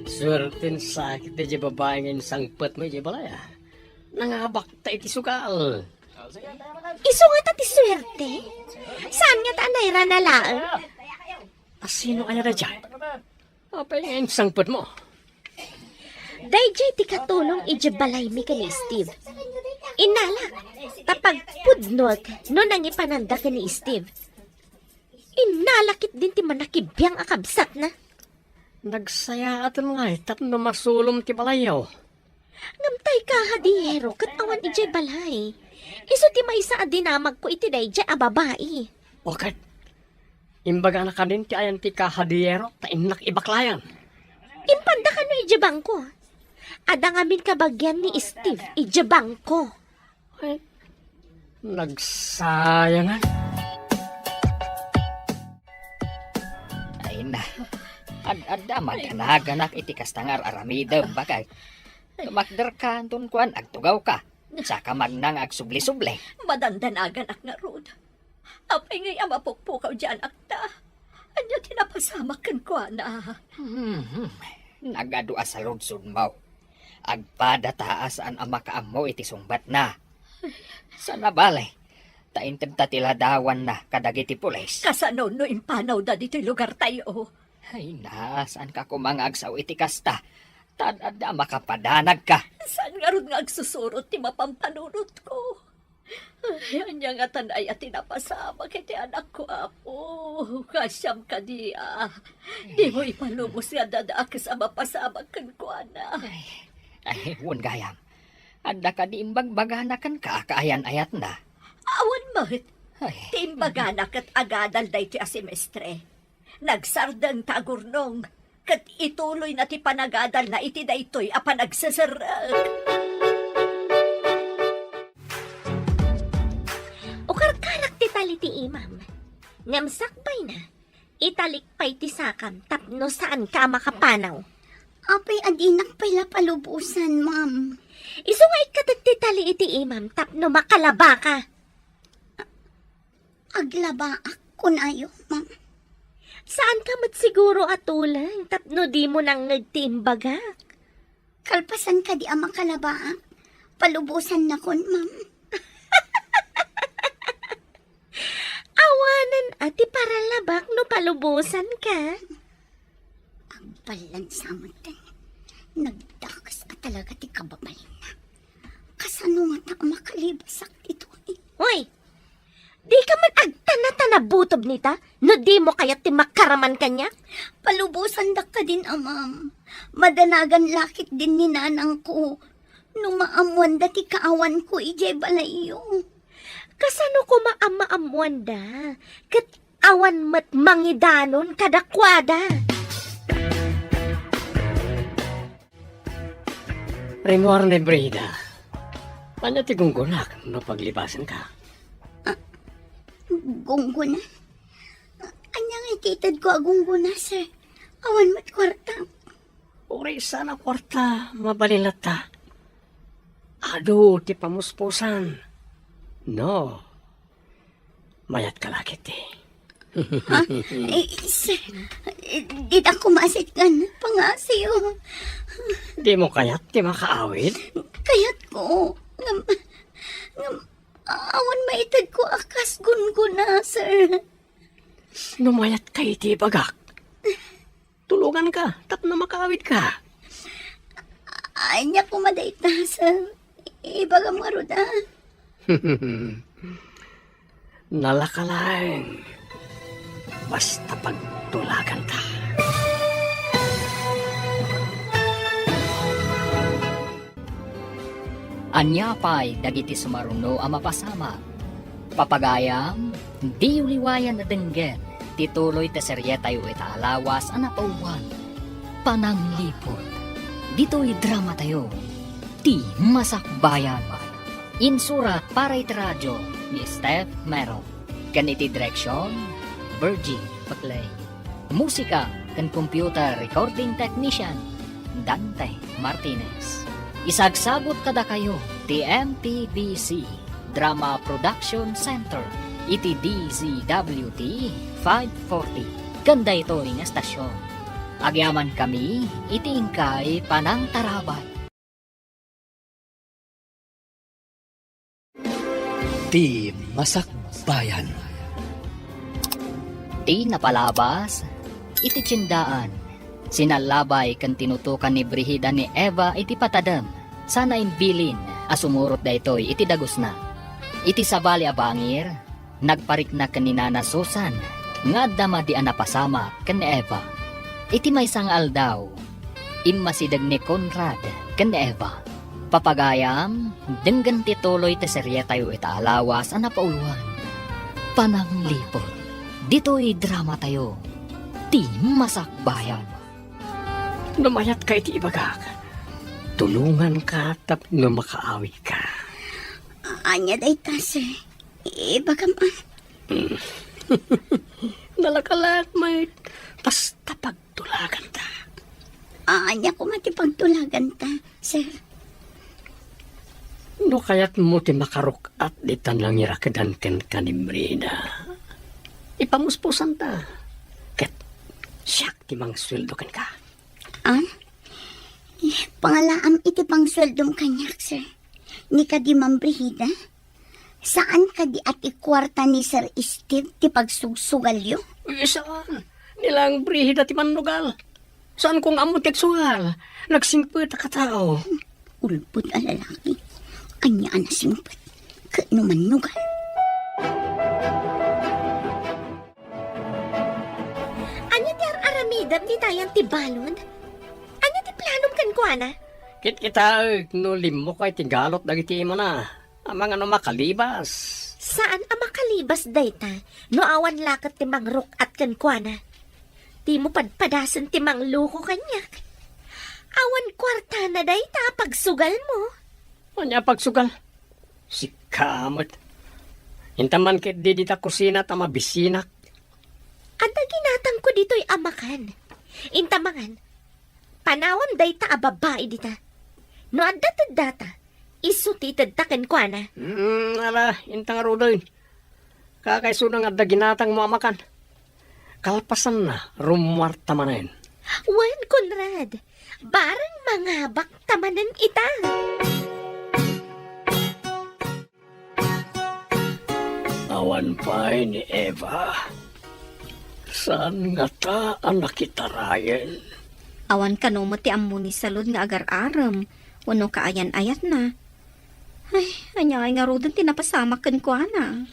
Suerten sakit diay babai nga insangpetmo idiay balay, a. Nangabakta iti sugal. Isu ngata ti suerte? Saan ngata a nairana laeng? A, sino aya daydiay? Apay nga insangpetmo? Daydiay ti katulong idiay balaymi ken ni Steve. Innalak, ta pagpudnoek no nangipananda ken ni Steve. Innalak ketdin ti mannakibiang a kabsatna. Nagsayaaten ngay tapno masulom ti balayyo. Ngem tay kahadiyero ket awan idiay balay. Isu ti maysa a dinamagko iti daydiay a babai. O ket, imbagana kadin ti ayan ti kahadiyero ta innak ibaklayan. Impanda kano idiay bangko. Adda ngamin kabagian ni Steve idiay bangko. Ay, nagsayangan. Ay na, ad-adda madanaganak iti kasta nga ar-aramidem, bakay. Tumakderka, anton kuan, agtugawka. Saka magnang agsubli-subli. Madandanaganak ngarud. Apay ngay a mapukpukaw diay anakta? Ania ti napasamak kenkuana? Mhm. Nagadu a saludsodmo. Agpada ta a saan a makaammo iti sungbatna. Sana bale, ta intedta ti ladawanna kadagiti pulis. Kasano no impanawda ditoy lugartayo? Ay na, saanka koma nga agsao iti kasta? Ta ad-adda a makapadanagka. Saan ngarud nga agsusurot ti mapampanunotko? Ay, ania ngatan aya ti napasamak iti anakko, Apo? Kasiam kadi a dimo ipalubos nga adda dakes a mapasamak kenkuana. Ay, ay, wen gayam. Adda kadi imbagbagana kenka a kaayan-ayatna? Awan met. Ay. Ti imbagana ket agadal daytoy a semestre. Nagsardeng ta agurnong, ket ituloyna ti panagadalna iti daytoy a panagseserrek. Ukarkarak ti tali ti imam. Ngem sakbayna, italik pay ti sakam tapno saanka a makapanaw. Apay a dinak pay la palubosan, ma'am? Isu nga ikkatek ti tali iti imam tapno makalabaka. Aglabaak, kunayo, ma'am. Saanka met siguro a tuleng tapno dimo nangngeg ti imbagak. Kalpasan kadi a makalabaak, palubosannakon, ma'am. Awanen a ti paralabak no palubosanka. Agballansa metten. Nagdakes a talaga ti kababalinna. Kasano ngata a makalibasak ditoy? Hoy! Dika met agtana-tana butob nita, no dimo kayat ti makaraman kaniak? Palubosandak kadin, ma'am. Madanagan la ketdin ni nanangko no maammoanda ti kaawanko idiay balayyo. Kasano koma a maammoanda? Ket awan met mangidanon kadakuada. Rimmuar ni Brida. Ania ti gunggonak no paglibasanka? Ah, gunggona? Ania nga itedko a gunggona, sir? Awan met kuarta. Uray saan a kuarta, mabalin latta. Adu ti pamuspusan. No. Mayatka la ketdi. Ha? Eh, sir, eh, dita kumasit nga pangasiw. Dimo kayat ti makaawid? Kayatko. Ngem, ngem, awan maitedko a kas gunggona, sir. No mayatka iti ibagak, tulonganka tapno makaawidka. Ania koma dayta, sir? Ibagam ngarud, a. Nalaka laeng. Basta pagtulaganta. Ania pay dagiti sumaruno a mapasamak? Papagayam, diyo liwayan a denggen ti tuloy ti serietayo ita a lawas a napauluan, Panangliput. Ditoy dramatayo, Ti Masakbayan. Insurat para iti radio ni Steph Mero. Ken iti direksion, Virgie Paclay. Musika ken computer recording technician, Dante Martinez. Isagsagud kadakayo ti M P B C Drama Production Center iti D Z W T five forty ken daytoy nga estasion. Agyamankami iti inkay panangtarabay. Ti Masakbayan. Ti napalabas iti tiendaan, sinallabay ken tinutokan ni Brigida ni Eva iti patadem, sana imbilin a sumurot daytoy iti dagusna. Iti sabali a bangir, nagparikna ken ni Nana Susan nga adda madi a napasamak ken ni Eva. Iti maysa nga aldaw, immasideg ni Conrad ken ni Eva. Papagayam, denggen ti tuloy ti serietayo ita a lawas a napauluan, Panangliput. Ditoy dramatayo, Ti Masakbayan. No mayatka iti ibagak, tulonganka tapno makaawidka. Ania dayta, sir? Ibagam, ah. Nalakalak met, basta pagtulaganta. Ania koma ti pagtulaganta, sir? No kayatmo ti makaruk-at ditan nangirakedan kenka ni Brida, ipamuspusanta. Ket siak ti mangsueldo kenka. Ah? Pangalaam iti pangsueldom kaniak, sir. Ni kadi Ma'am Brigida? Saan kadi a ti kuarta ni Sir Steve ti pagsugsugalyo? Eh, saan? Ni Lang Brigida ti mannugal. Saan kong ammo ti agsugal? Nagsingpet a katao. Ulpot a lalaki. Ania a nasingpet? Ket no mannugal? Ania ti ar-aramidem ditayan ti balud? Ania ti planom kenkuana? Kitkitaek no limmukay ti galot dagiti imana. Amangan no makalibas. Saan a makalibas dayta no awan la ket ti mangruk-at kenkuana? Dimo padpadasen ti mangloko kaniak. Awan kuartana dayta a pagsugalmo. Ania a pagsugal? Sika met. Inta man ketdi dita kusina ta mabisinak. Adda ginatangko ditoy a makan. Inta mangan. Panawam dayta a babai dita. No adda teddata, isu ti itedta kenkuana. Mm, ala, inta ngaruden. Kakaisuna nga adda ginatangmo a makan. Kalpasanna, rummuarta manen. Wen, Conrad, bareng mangabakta manen ita. Awan pay ni Eva. Saan ngata a nakitarayen? Awan kano met ti ammo ni Salud nga agar-arem wenno kaayan-ayatna. Ay, ania ngay ngaruden ti napasamak kenkuana?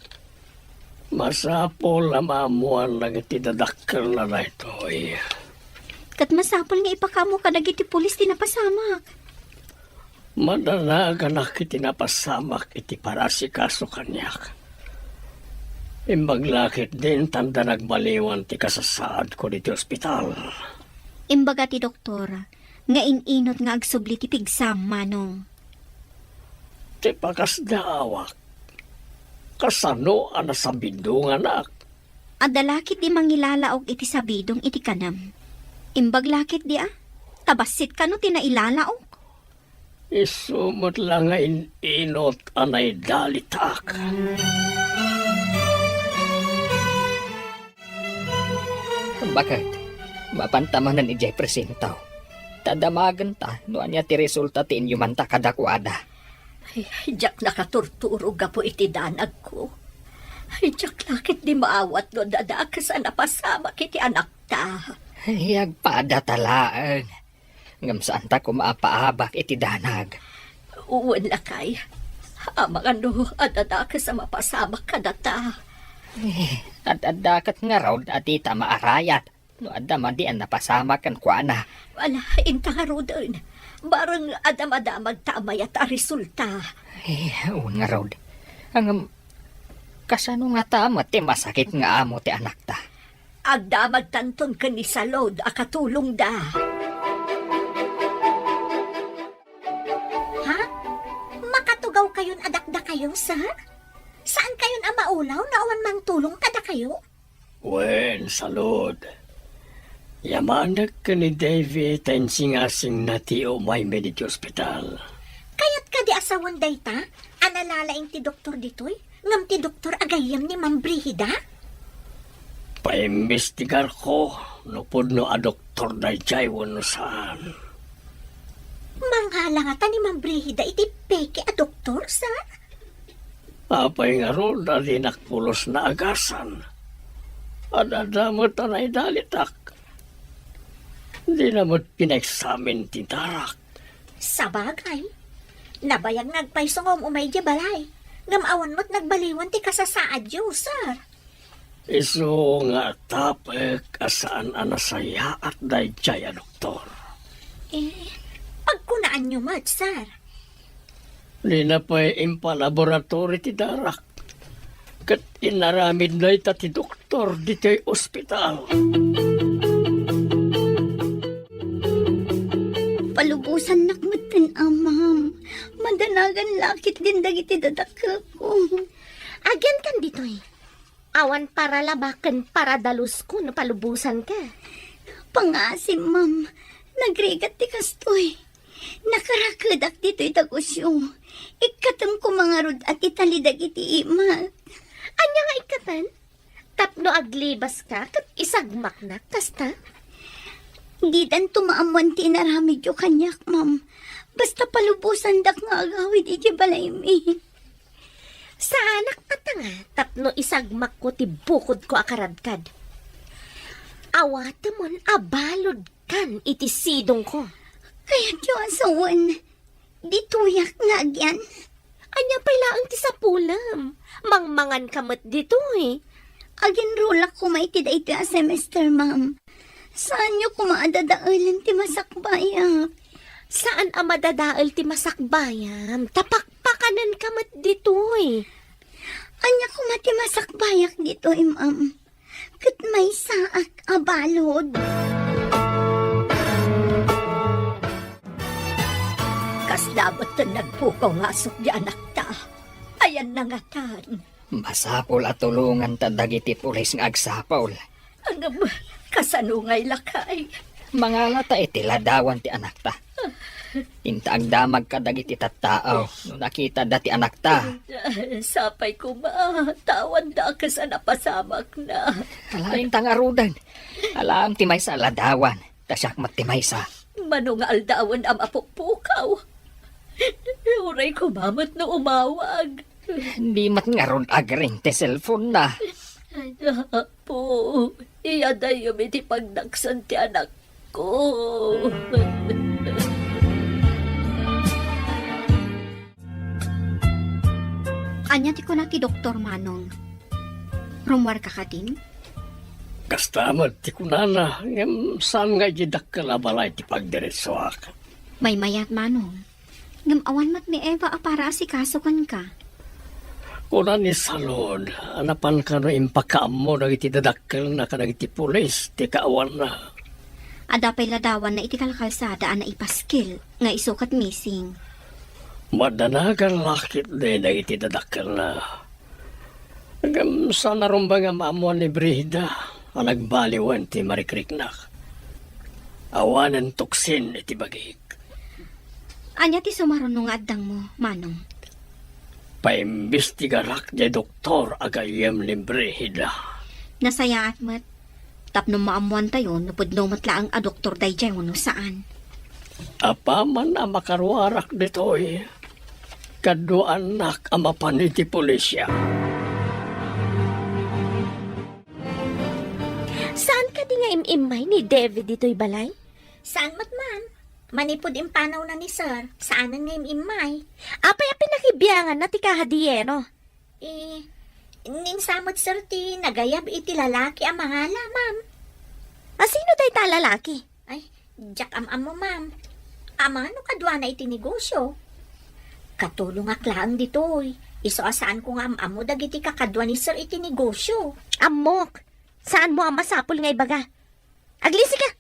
Masapul a maammuan dagiti dadakkelna daytoy. Ket masapul nga ipakaammo kadagiti pulis ti napasamak. Madanaganak iti napasamak iti parasikaso kaniak. Imbag la ketdi inta nagmaliwan ti kasasaadko ditoy ospital. Imbaga ti doktor nga in-inut nga agsubli ti pigsam, Manong. Ti pakasdaawak, kasano a nasabidonganak? Adda la ketdi mangilalaok iti sabidong iti kanem. Imbag la ketdi a, ta bassit kano ti nailalaok. Isu met la nga in-inut a naidalitak. Baket, mapanta manen idiay presinto. Ta damagenta no ania ti resulta ti inyumanta kadakuada. Ay, ay, diak nakaturturo gapu iti danagko. Ay, diak la ketdi maawat no adda dakes a napasamak iti anakta. Ay, agpadata laeng. Ngem saanta koma a paabak iti danag. Wen lakay, amangan no adda dakes a mapasamak kadata. Eh, ad-adda ket ngarud a dita maarayat no adda madi a napasamak kenkuana. Ala, inta ngaruden. Bareng adda madamagta a mayat a resulta. Eh, wen ngarud. Ngem, kasano ngata met ti masakit nga amo ti anakta? Agdamagtanton ken ni Salud a katulongda. Ha? Makatugawkayon a dakdakayo, sir? Saankayon a maulaw no awan mangtulong kadakayo? Wen, Salud. Yamanek ken ni Davy ta insingasingna ti umaymi ditoy ospital. Kayat kadi a sawen dayta a nalalaing ti doktor ditoy? Ngem ti doktor a gayyem ni Ma'am Brigida? Paimbestigarko no pudno a doktor daydiay wenno saan. Mangala ngata ni Ma'am Brigida iti peke a doktor, sir? Apay ngarud a dinak pulos naagasan? Ad-adda met a naidalitak. Dina met pinaeksamin ti darak. Sabagay, nabayag nga agpayso nga um-umay idiay balay, ngem awan met nagbaliwan ti kasasaadyo, sir. Isu nga atapek a saan a nasayaat daydiay a doktor. Eh, pagkunaanyo met, sir. Dina pay impalaboratory ti darak. Ket inaramid dayta ti doktor ditoy ospital. Palubosannak metten a, ma'am. Madanagan la ketdin dagiti dadakkelko. Agyankan ditoy. Awan paralaba ken paradalusko no palubosanka. Pangasim, ma'am. Nagrigat ti kastoy. Nakarakedak ditoy dagusyo. Ikkatem koma ngarud a ti tali dagiti imak. Ania nga ikkaten? Tapno aglibaska ket isagmaknak, kasta? Didanto maammoan ti inaramidyo kaniak, ma'am. Basta palubosandak nga agawid iti balaymi. Saanak a tanga tapno isagmakko ti bukodko a karadkad. Awatemon a baludkan iti sidongko. Kayatyo a sawen, ditoyak nga agyan. Ania pay laeng ti sapulem? Mangmanganka met ditoy. Aginrulak koma iti daytoy a semester, ma'am. Saanyo koma a dadaelen ti masakbayak. Saan a madadael ti masakbayam, ta pakpakanenka met ditoy. Ania koma ti masakbayak ditoy, ma'am? Ket maysaak a balud. Kasla metten nagpukaw nga asukdi anakta. Ayanna ngatan. Masapul a tulonganta dagiti pulis nga agsapul. Ngem, kasano ngay lakay? Mangalata iti ladawan ti anakta. Inta agdamag kadagiti tattao no nakitada ti anakta. Sapay koma, ta awan dakes a napasamakna. Alaen ta ngaruden. Alaem ti maysa a ladawan, ta siak met ti maysa. Mano nga aldawen a mapukpukaw? Uray koma met no umawag. Di met ngarud agring ti cellphone na. Apo, iyadayyom iti pagdaksan ti anakko. Ania ti kuna ti doktor, Manong? Rummuarka kadin? Kasta met ti kunana, ngem saan nga idiay dakkel a balay ti pagdiretsuak. Maymayat, Manong. Ngem awan met ni Eva a para asikaso kenka. Kuna ni Salud a napan kano impakaammo dagiti dadakkelna kadagiti pulis ti kaawanna. Adda pay ladawanna iti kalkalsada a naipaskil nga isu ket missing. Madanagan la ketdi dagiti dadakkelna. Ngem saan a rumbeng a maammuan ni Brigida a nagbaliwen ti marikriknak. Awanen tuksin iti bagik. Ania ti sumaruno nga addangmo, Manong? Paimbestigarak diay doktor a gayyem ni Brigida. Nasayaat met. Tapno maammuantayo no pudno met laeng a doktor daydiay wenno saan. Apaman a makaruarak ditoy, kaduaannak a mapan iti pulisya. Saan kadi nga im-immay ni David ditoy balay? Saan met, ma'am. Manipud impanawna ni Sir, saanen nga im-immay. Apay a pinakibianganna ti kahadiyero? Eh, ninsa met, sir, ti nagayab iti lalaki a mangala, ma'am. A sino dayta a lalaki? Ay, diak am-ammo, ma'am. Amangan no kaduana iti negosyo. Katulongak laeng ditoy. Isu a saanko nga am-ammo dagiti kakadua ni sir iti negosyo. Ammok. Saanmo a masapul nga ibaga. Aglisika!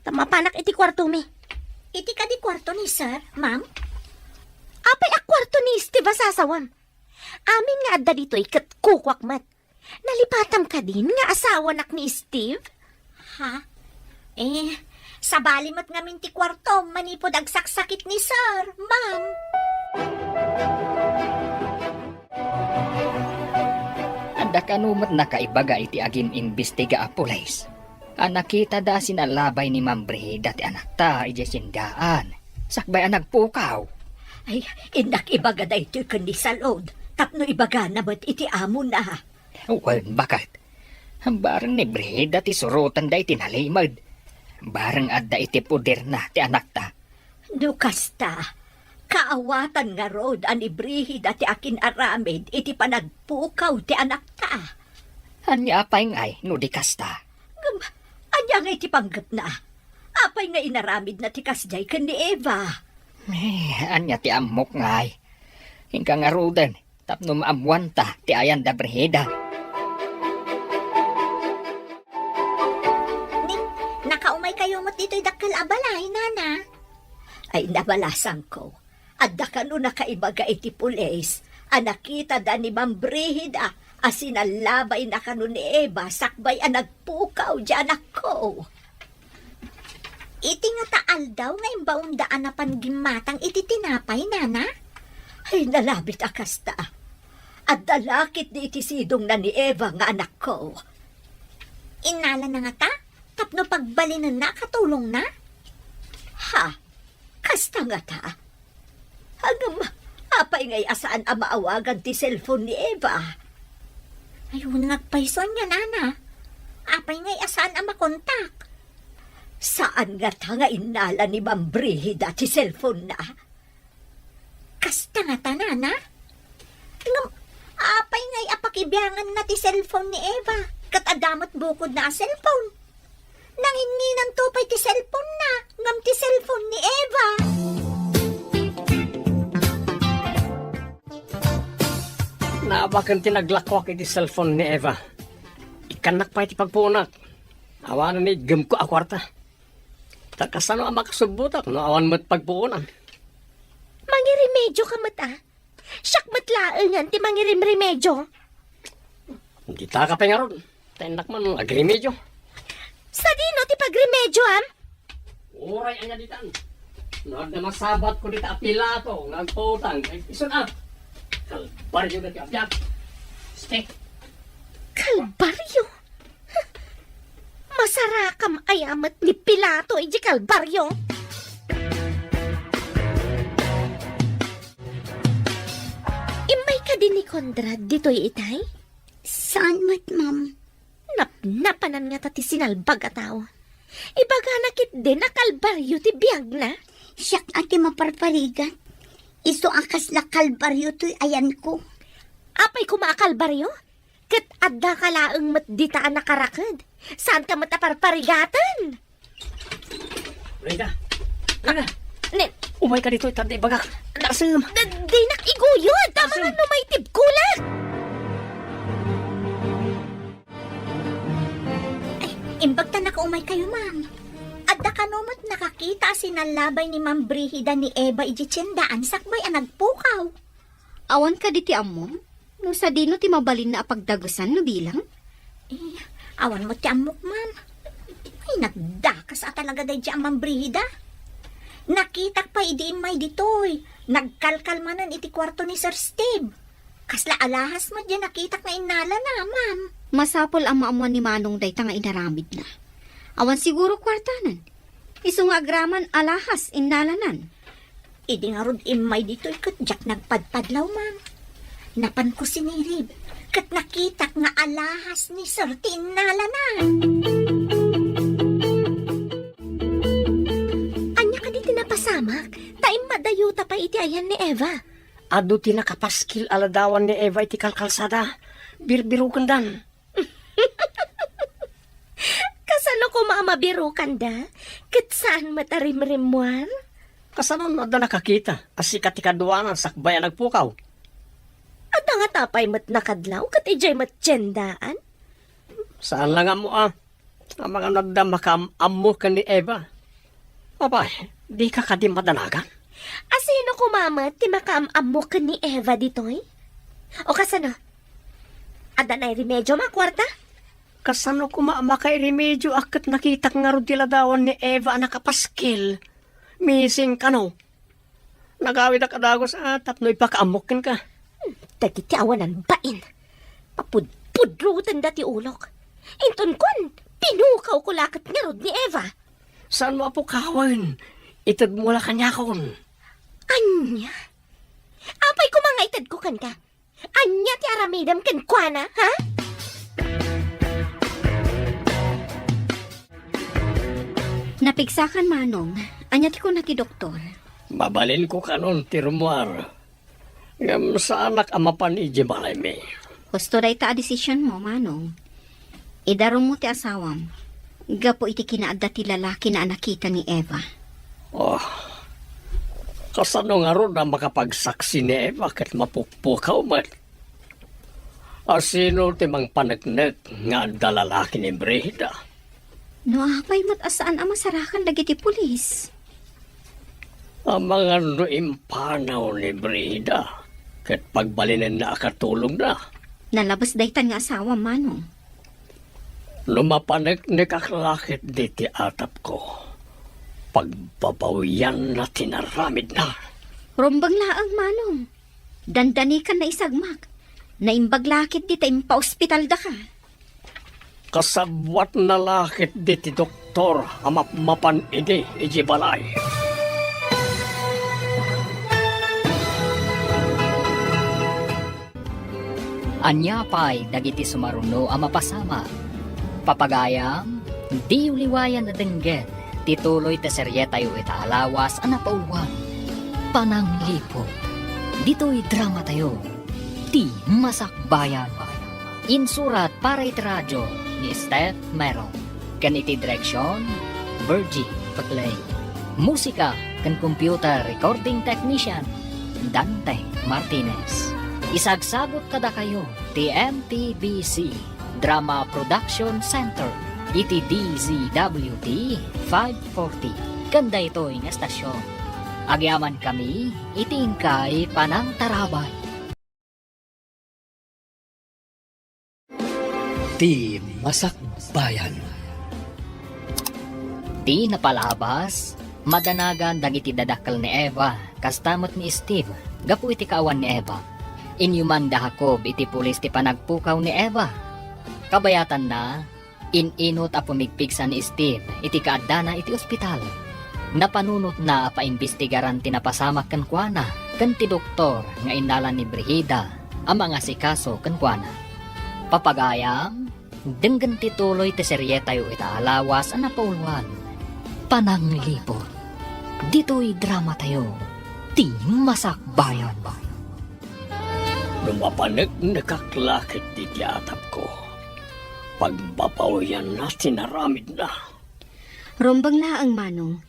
Ta mapanak iti kuartomi. Iti kadi kuarto ni sir, ma'am? Apay a kuarto ni Steve a sasawam? Amin nga adda ditoy ket kukuak met. Nalipatam kadin nga asawanak ni Steve? Ha? Eh, sabali met ngamin ti kuartom manipud agsaksakit ni sir, ma'am. Adda kano met nakaibaga iti agim-imbestiga a pulis a nakitada a sinalabay ni Ma'am Brigida ti anakta idiay sindaan, sakbay a nagpukaw. Ay, innak ibaga daytoy ken ni Salud, tapno ibagana met iti amona. Wen, baket. Bareng ni Brigida ti surotenda iti nalimed. Bareng adda iti poderna ti anakta. No kasta, kaawatan ngarud a ni Brigida ti akin-aramid iti panagpukaw ti anakta. Ania pay ngay no di kasta? Ngem, ania nga iti panggepna? Apay nga inaramidna ti kasdiay ken ni Eva? Eh, ania ti ammok ngay? Inka ngaruden, tapno maammuanta ti ayan da Brigida. Ni, nakaumaykayo met ditoy dakkel a balay, nana? Ay, nabalasangko. Adda kano nakaibaga iti pulis a nakitada ni Ma'am Brigida a sinallabay na kano ni Eva sakbay a nagpukaw diay anakko. Iti ngata aldaw nga imbaonda a napan gimmatang iti tinapay, nana? Ay, nalabit a kasta. Adda la ketdi iti sidongna ni Eva nga anakko. Innalana ngata? Tapno pagbalinenna a katulongna? Ha? Kasta ngata? Ngem, apay ngay a saan a maawagan ti cellphone ni Eva? Ay, wen nga agpayso ania, nana. Apay ngay a saan a makontak? Saan ngata nga innala ni Ma'am Brigida ti cellphone-na? Kasta ngata, nana? Ngem, apay ngay a pakibianganna ti cellphone ni Eva? Ket adda met bukodna a cellphone. Nanginnginanto pay ti cellphone-na ngem ti cellphone ni Eva. Naabaken ti naglakuak iti cellphone ni Eva. Ikkannak pay ti pagpuonak. Awanen ni iggemko a kuarta. Ta kasano a makasubbotak no awan met pagpuonan? Mangiremedio ka met, a? Siak met laengen ti mangirimremedio. Dita ka pay ngarud. Ta innak man agremedio. Sadino ti pagremedioam? Uray ania ditan. No adda masabatko dita a pilato nga agpautang, ay isun a. Kalbaryo dayta a biag. Ste. Kalbaryo? Masarakam aya met ni Pilato iti Kalbaryo? Immay kadi ni Conrad ditoy itay? Saan met, ma'am? Napnapanan ngata ti sinalbag a tao. Ibagana ketdin a Kalbaryo ti biagna. Siak a ti maparparigat. Isu a kasla Kalbaryo toy ayanko. Apay koma a Kalbaryo? Ket addaka laeng met dita a nakaraked. Saanka met a parparigaten. Rita! Rita! Ne- Umayka ditoy, ta adda ibagak. Narsem! D-, dinak iguyod! Tama nga no maitibkolak! Ay, imbag ta nakaumaykayo, ma'am. Adda kano met nakakita a sinallabay ni Ma'am Brigida ni Eva iti tiendaan sakbay a nagpukaw? Awan kadi ti ammom? No sadino ti mabalinna a pagdagesan no bilang? Eh, awan met ti ammok, ma'am. Ay, nagdakas a talaga daydi a Ma'am Brigida. Nakitak pay idi immay ditoy. Nagkalkal manen iti kuarto ni Sir Steve. Kasla alahas met diay nakitak nga innalana, ma'am. Masapul a maammuan ni Manong dayta nga inaramidna. Awan siguro kuartanan. Isu nga agraman alahas innalanan. Idi ngarud immay ditoy ket diak nagpadpadlaw, ma'am. Napanko sinirib, ket nakitak nga alahas ni Sir ti innalana. Ania kadi ti napasamak? Ta immadayota pay iti ayan ni Eva. Adu ti nakapaskil a ladawan ni Eva iti kalkalsada. Birbirokendan. Kasano koma a mabirokanda? Ket saan met a rimrimmuar? Kasano no adda nakakita a sika ti kaduanan sakbay a nagpukaw? Adda ngata pay met nakadlaw ket idiay met tiendaan? Saan la nga ammo a. Amangan adda makaam-ammo ken ni Eva. Apay, dika kadi madanagan? Asino koma met ti makaam-ammo ken ni Eva ditoy? O kasano? Adda nairemedio a kuarta? Kasano koma a makairemedio a ket nakitak ngarud ti ladawan ni Eva a nakapaskil? Missing kano? Nagawidak a dagus a tapno ipakaammok kenka. Hmm, dagiti awanan bain. Papudpudrotenda ti ulok. Inton kuan, pinukawko la ket ngarud ni Eva. Saanmo a pukawen? Itedmo la kaniakon. Ania? Apay koma nga itedko kenka? Ania ti aramidem kenkuana, ha? Napigsakan, Manong. Ania ti kuna ti doktor? Mabalinko kanon ti rummuar. Ngem saanak a mapan idiay balaymi. Husto dayta a desisionmo, Manong. Idarummo ti asawam gapu iti kinaadda ti lalakina a nakita ni Eva. Oh, kasano ngarud a makapagsaksi ni Eva ket mapukpukaw met? Asino ti mangpaneknek nga adda lalaki ni Brigida? No apay met a saan a masarakan dagiti pulis? Amangan no impanaw ni Brida ket pagbalinenna a katulongna. Nalabes daytan nga asawa, Manong. No mapaneknekak la ketdi ti atapko, pagbabawianna ti naramidna. Rumbeng laeng, Manong. Dandanikan naisagmak. Naimbag la ketdi ta impaospitaldaka. Kasabwatna la ketdi ti doktor a mapmapan idi idiay balay. Ania pay dagiti sumaruno a mapasamak? Papagayam, diyo liwayan a denggen ti tuloy ti serietayo ita a lawas a napauluan, Panangliput. Ditoy dramatayo, Ti Masakbayan. Insurat para iti radio ni Steph Meron, ken iti direksion, Virgie Paclay. Musika ken computer recording technician, Dante Martinez. Isagsagut kadakayo ti M P B C Drama Production Center iti D Z W T five forty ken daytoy nga estasion. Agyamankami iti inkay panangtarabay. Ti Masakbayan. Ti napalabas, madanagan dagiti dadakkel ni Eva, kasta met ni Steve, gapu iti kaawan ni Eva. Inyuman da Jacob iti pulis ti panagpukaw ni Eva. Kabayatanna, in-inut a pumigpigsa ni Steve iti kaaddana iti ospital. Napanunotna a paimbestigaran ti napasamak kenkuana ken ti doktor nga innala ni Brigida a mangasikaso kenkuana. Papagayam, denggen ti tuloy ti serietayo ita a lawas a napauluan, Panangliput. Ditoy dramatayo, Ti Masakbayan. No mapaneknekak la ketdi ti atapko, pagbabawianna ti naramidna. Rumbeng laeng, Manong.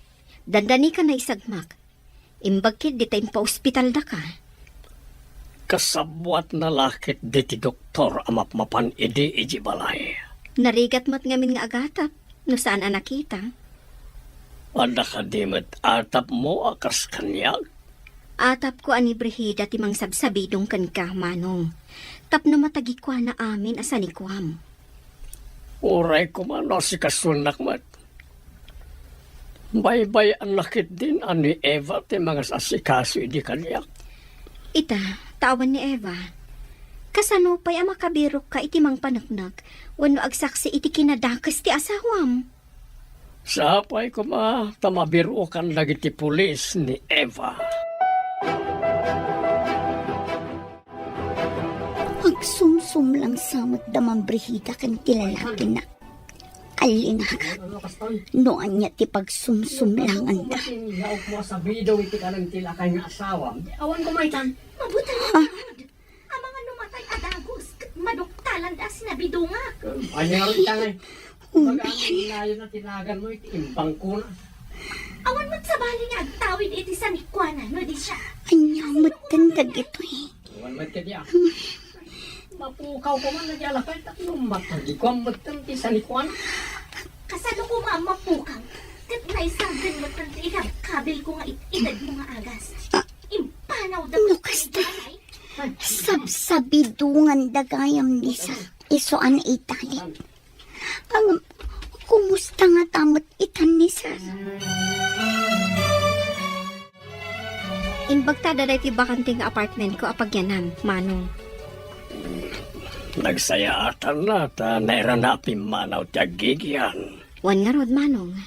Dandanikan naisagmak. Imbag ketdi ta impaospitaldaka. Kasabwatna la ketdi ti doktor a mapmapan idi idiay balay. Narigat met ngamin nga agatap no saan a nakita. Adda kadi met atapmo a kas kaniak? Atapko a ni Brigida ti mangsabsabidong kenka, Manong, tapno matagikuana amin a sanikuam. Uray koma no asikasuennak met. Baybay-anna ketdin a ni Eva ti mangas-asikaso idi kaniak. Ita, ta awan ni Eva. Kasano pay a makabirokka iti mangpaneknek wenno agsaksi iti kinadakes ti asawam? Sapay koma ta mabirokan dagiti pulis ni Eva. Agsumsumlang sa met da Ma'am Brigida ken ti lalakina. Allinagak, no ania ti pagsumsumlanganda. Awan ko maitan. Mabuti. Ah. Amangan no matay a dagus, ket maduktalan da a sinabidongak. Ania nga ita ngay? Baga, inayon na tinagan mo iti imbangkona. Awan met sabali nga agtawid iti sanikuana, no di siya. Ania met ten dagitoy? Awan met kadi, ah. Mapukaw ko man, naglalakay, tapno matagikuan met ten ti sanikuana. Kasano ko nga mapukaw? Ket naisagden met ten ti ikabkabil ko nga it-ited mo nga agas. Ah. Impanaw da no met kasta. Ay. Sabsabidongan da gayam ni Sir. Isu a naitalik. Ang, kumusta ngata met itan ni Sir? Imbagta da daytoy bakante nga apartment ko a pagyanam, Manong. Nagsayaatanna ta nairana a pimmanaw ti aggigyan. Wen ngarud, Manong.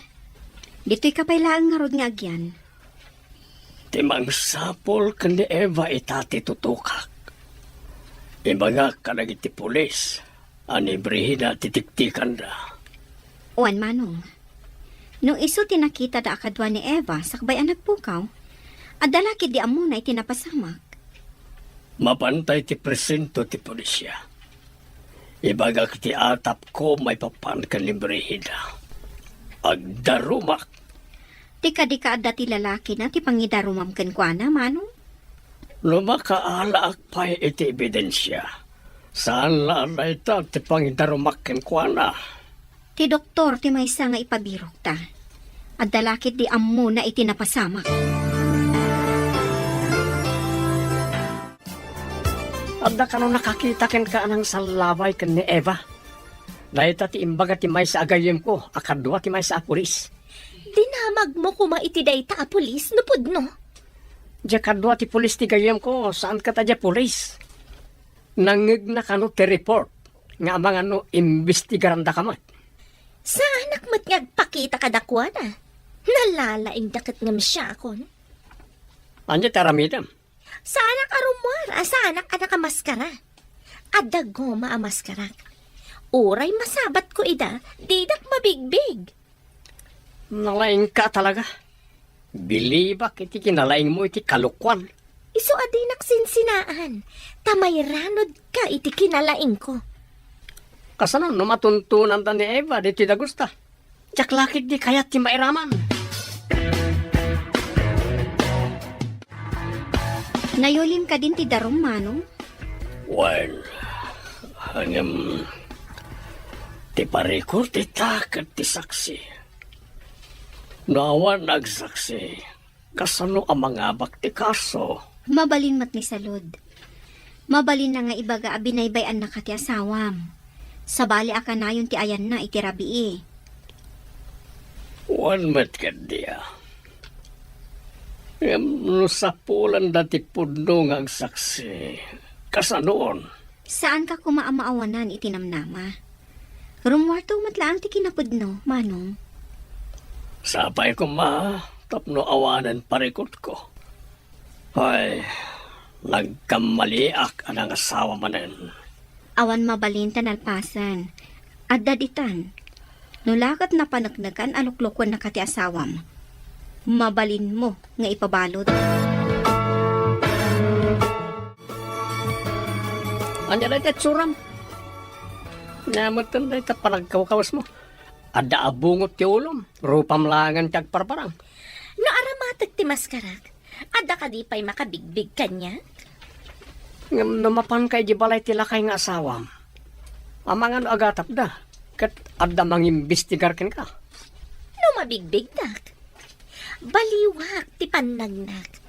Ditoy ka pay laeng ngarud nga agyan. Ti mangsapul ken ni Eva ita ti tutokak. Ibagak kadagiti pulis a ni Brigida ti tiktikanda. Wen, Manong, no isu ti nakitada a kadua ni Eva sakbay a nagpukaw, adda la ketdi ammona iti napasamak. Mapantay ti presento ti polisia. Ibagak ti atapko maipapan ken ni Brigida. Agdarumak. Ti kadi ka adda ti lalakina ti pangidarumam kenkuana, Manong? No makaalaak pay iti ebidensia, saan la a dayta ti pangidarumak kenkuana. Ti doktor ti maysa nga ipabirokta. Adda la ketdi ammona iti napasamak. Adda kano nakakita kenka a nangsallabay ken ni Eva? Dayta ti imbaga ti maysa a gayyemko a kadua ti maysa a pulis. Dinamagmo koma iti dayta a pulis no pudno? Diay kadua ti pulis ti gayyemko, saan ket a diay pulis. Nangngegna kano ti report nga amangan no imbestigarandaka met. Saanak met nga agpakita kadakuada. Nalalaingda ket ngem siakon. Ania ti aramidem? Saanak a rummuar a saanak a nakamaskara. Adda goma a maskarak. Uray masabatko ida, didak mabigbig. Nalaingka talaga. Bilibak iti kinalaingmo iti kalokuan. Isu a dinak sinsinaan, ta mairanudka iti kinalaingko. Kasano no matuntonanda ni Eva ditoy dagusta? Diak la ketdi kayat ti mairaman. Nayulim kadin ti darum, Manong? Wen, ngem ti parikor dita ket ti saksi. No awan agsaksi, kasano a mangabak ti kaso? Mabalin met ni Salud. Mabalinna nga ibaga a binaybay-annaka ti asawam. Sabali a kanayon ti ayanna iti rabii. Wen met ketdi a. Ngem no sapulanda ti pudno nga agsaksi, kasanoon? Saanka koma a maawanan iti namnama. Rummuarto met laeng ti kinapudno, Manong. Sapay koma tapno awanen parikutko. Ay, nagkammaliak a nangasawa manen. Awan mabalin ta nalpasen. Adda ditan. No la ket napaneknekan a luklukuennaka ti asawam, mabalinmo nga ipabalud. Ania dayta itsuram? Nametten dayta panagkawkawesmo. Adda a bungot ti ulom, rupam laengen ti agparparang. No aramatek ti maskarak, adda kadi pay makabigbig kaniak? Ngem no mapanka idiay balay ti lakay nga asawam, amangan no agatapda, ket adda mangimbestigar kenka. No mabigbigdak, baliwak ti pannagnak.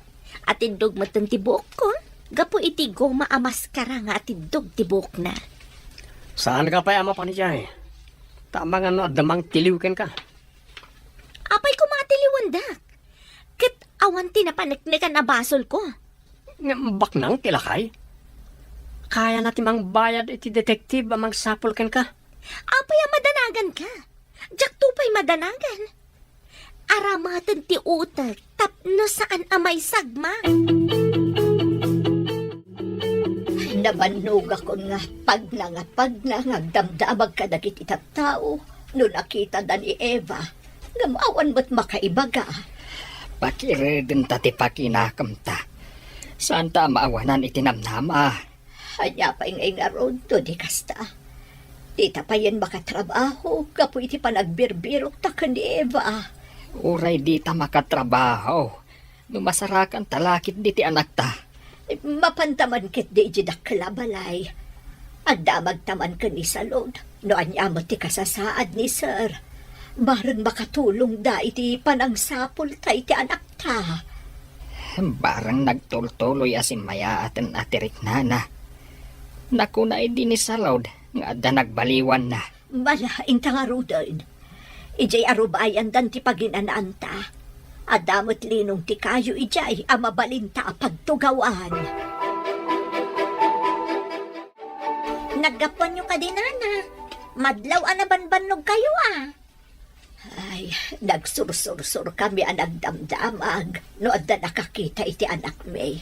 Atiddog metten ti buokko, gapu iti goma a maskara nga atiddog ti buokna. Saanka pay a mapan idiay. Ta amangan no adda mangtiliw kenka. Apay koma a tiliwendak? Ket awan ti napaneknekan a basolko. Ngem baknang ti lakay. Kayana ti mangbayad iti detective a mangsapul kenka. Apay a madanaganka? Diakto pay madanagan. Aramaten ti utek tapno saan a maisagma. Nabannogakon nga pagna nga pagna nga agdamdamag kadagiti tattao no nakitada ni Eva, ngem awan met makaibaga. Pakiredenta ti pakinakemta. Saanta a maawanan iti namnama. Ania pay ngay ngarud no di kasta? Dita payen makatrabaho gapu iti panagbirbirokta ken ni Eva. Uray dita makatrabaho, no masarakanta la ketdi ti anakta. Mapanta man ketdi idiay dakkel a balay. Agdamagta man ken ni Salud no ania met ti kasasaad ni Sir. Bareng makatulongda iti panangsapulta iti anakta. Bareng nagtultuloy a simmaaten a ti riknana. Nakuna idi ni Salud nga adda nagbaliwanna. Malaing ta ngaruden. Idiay arubayandan ti paginanaanta. Adda met linong ti kayo idiay a mabalinta a pagtugawan. Naggapuanyo kadi, Nana. Madlaw a nabanbannogkayo a. Ay, nagsursursurkami a nagdamdamag no adda nakakita iti anakmi.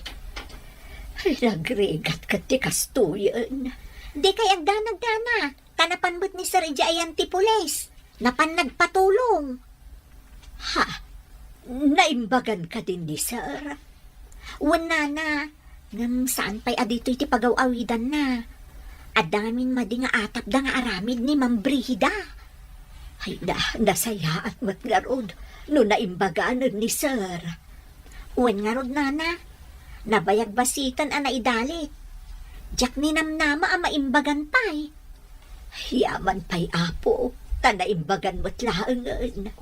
Ay, nagrigat ket ti kastoyen. Dikay agdanag, Nana, ta napan met ni Sir idiay ayan ti pulis. Napan nagpatulong. Ha? Naimbagan kadin ni Sir? Wen, Nana, ngem saan pay a ditoy ti pagaw-awidanna. Adda ngamin madi nga atapda nga aramid ni Ma'am Brigida. Ay na, nasayaat met ngarud no naimbaganen ni Sir. Wen ngarud, Nana, nabayag basiten a naidalit. Diak ninamnama a maimbagan pay. Yaman pay, Apo, ta naimbagan met laengen.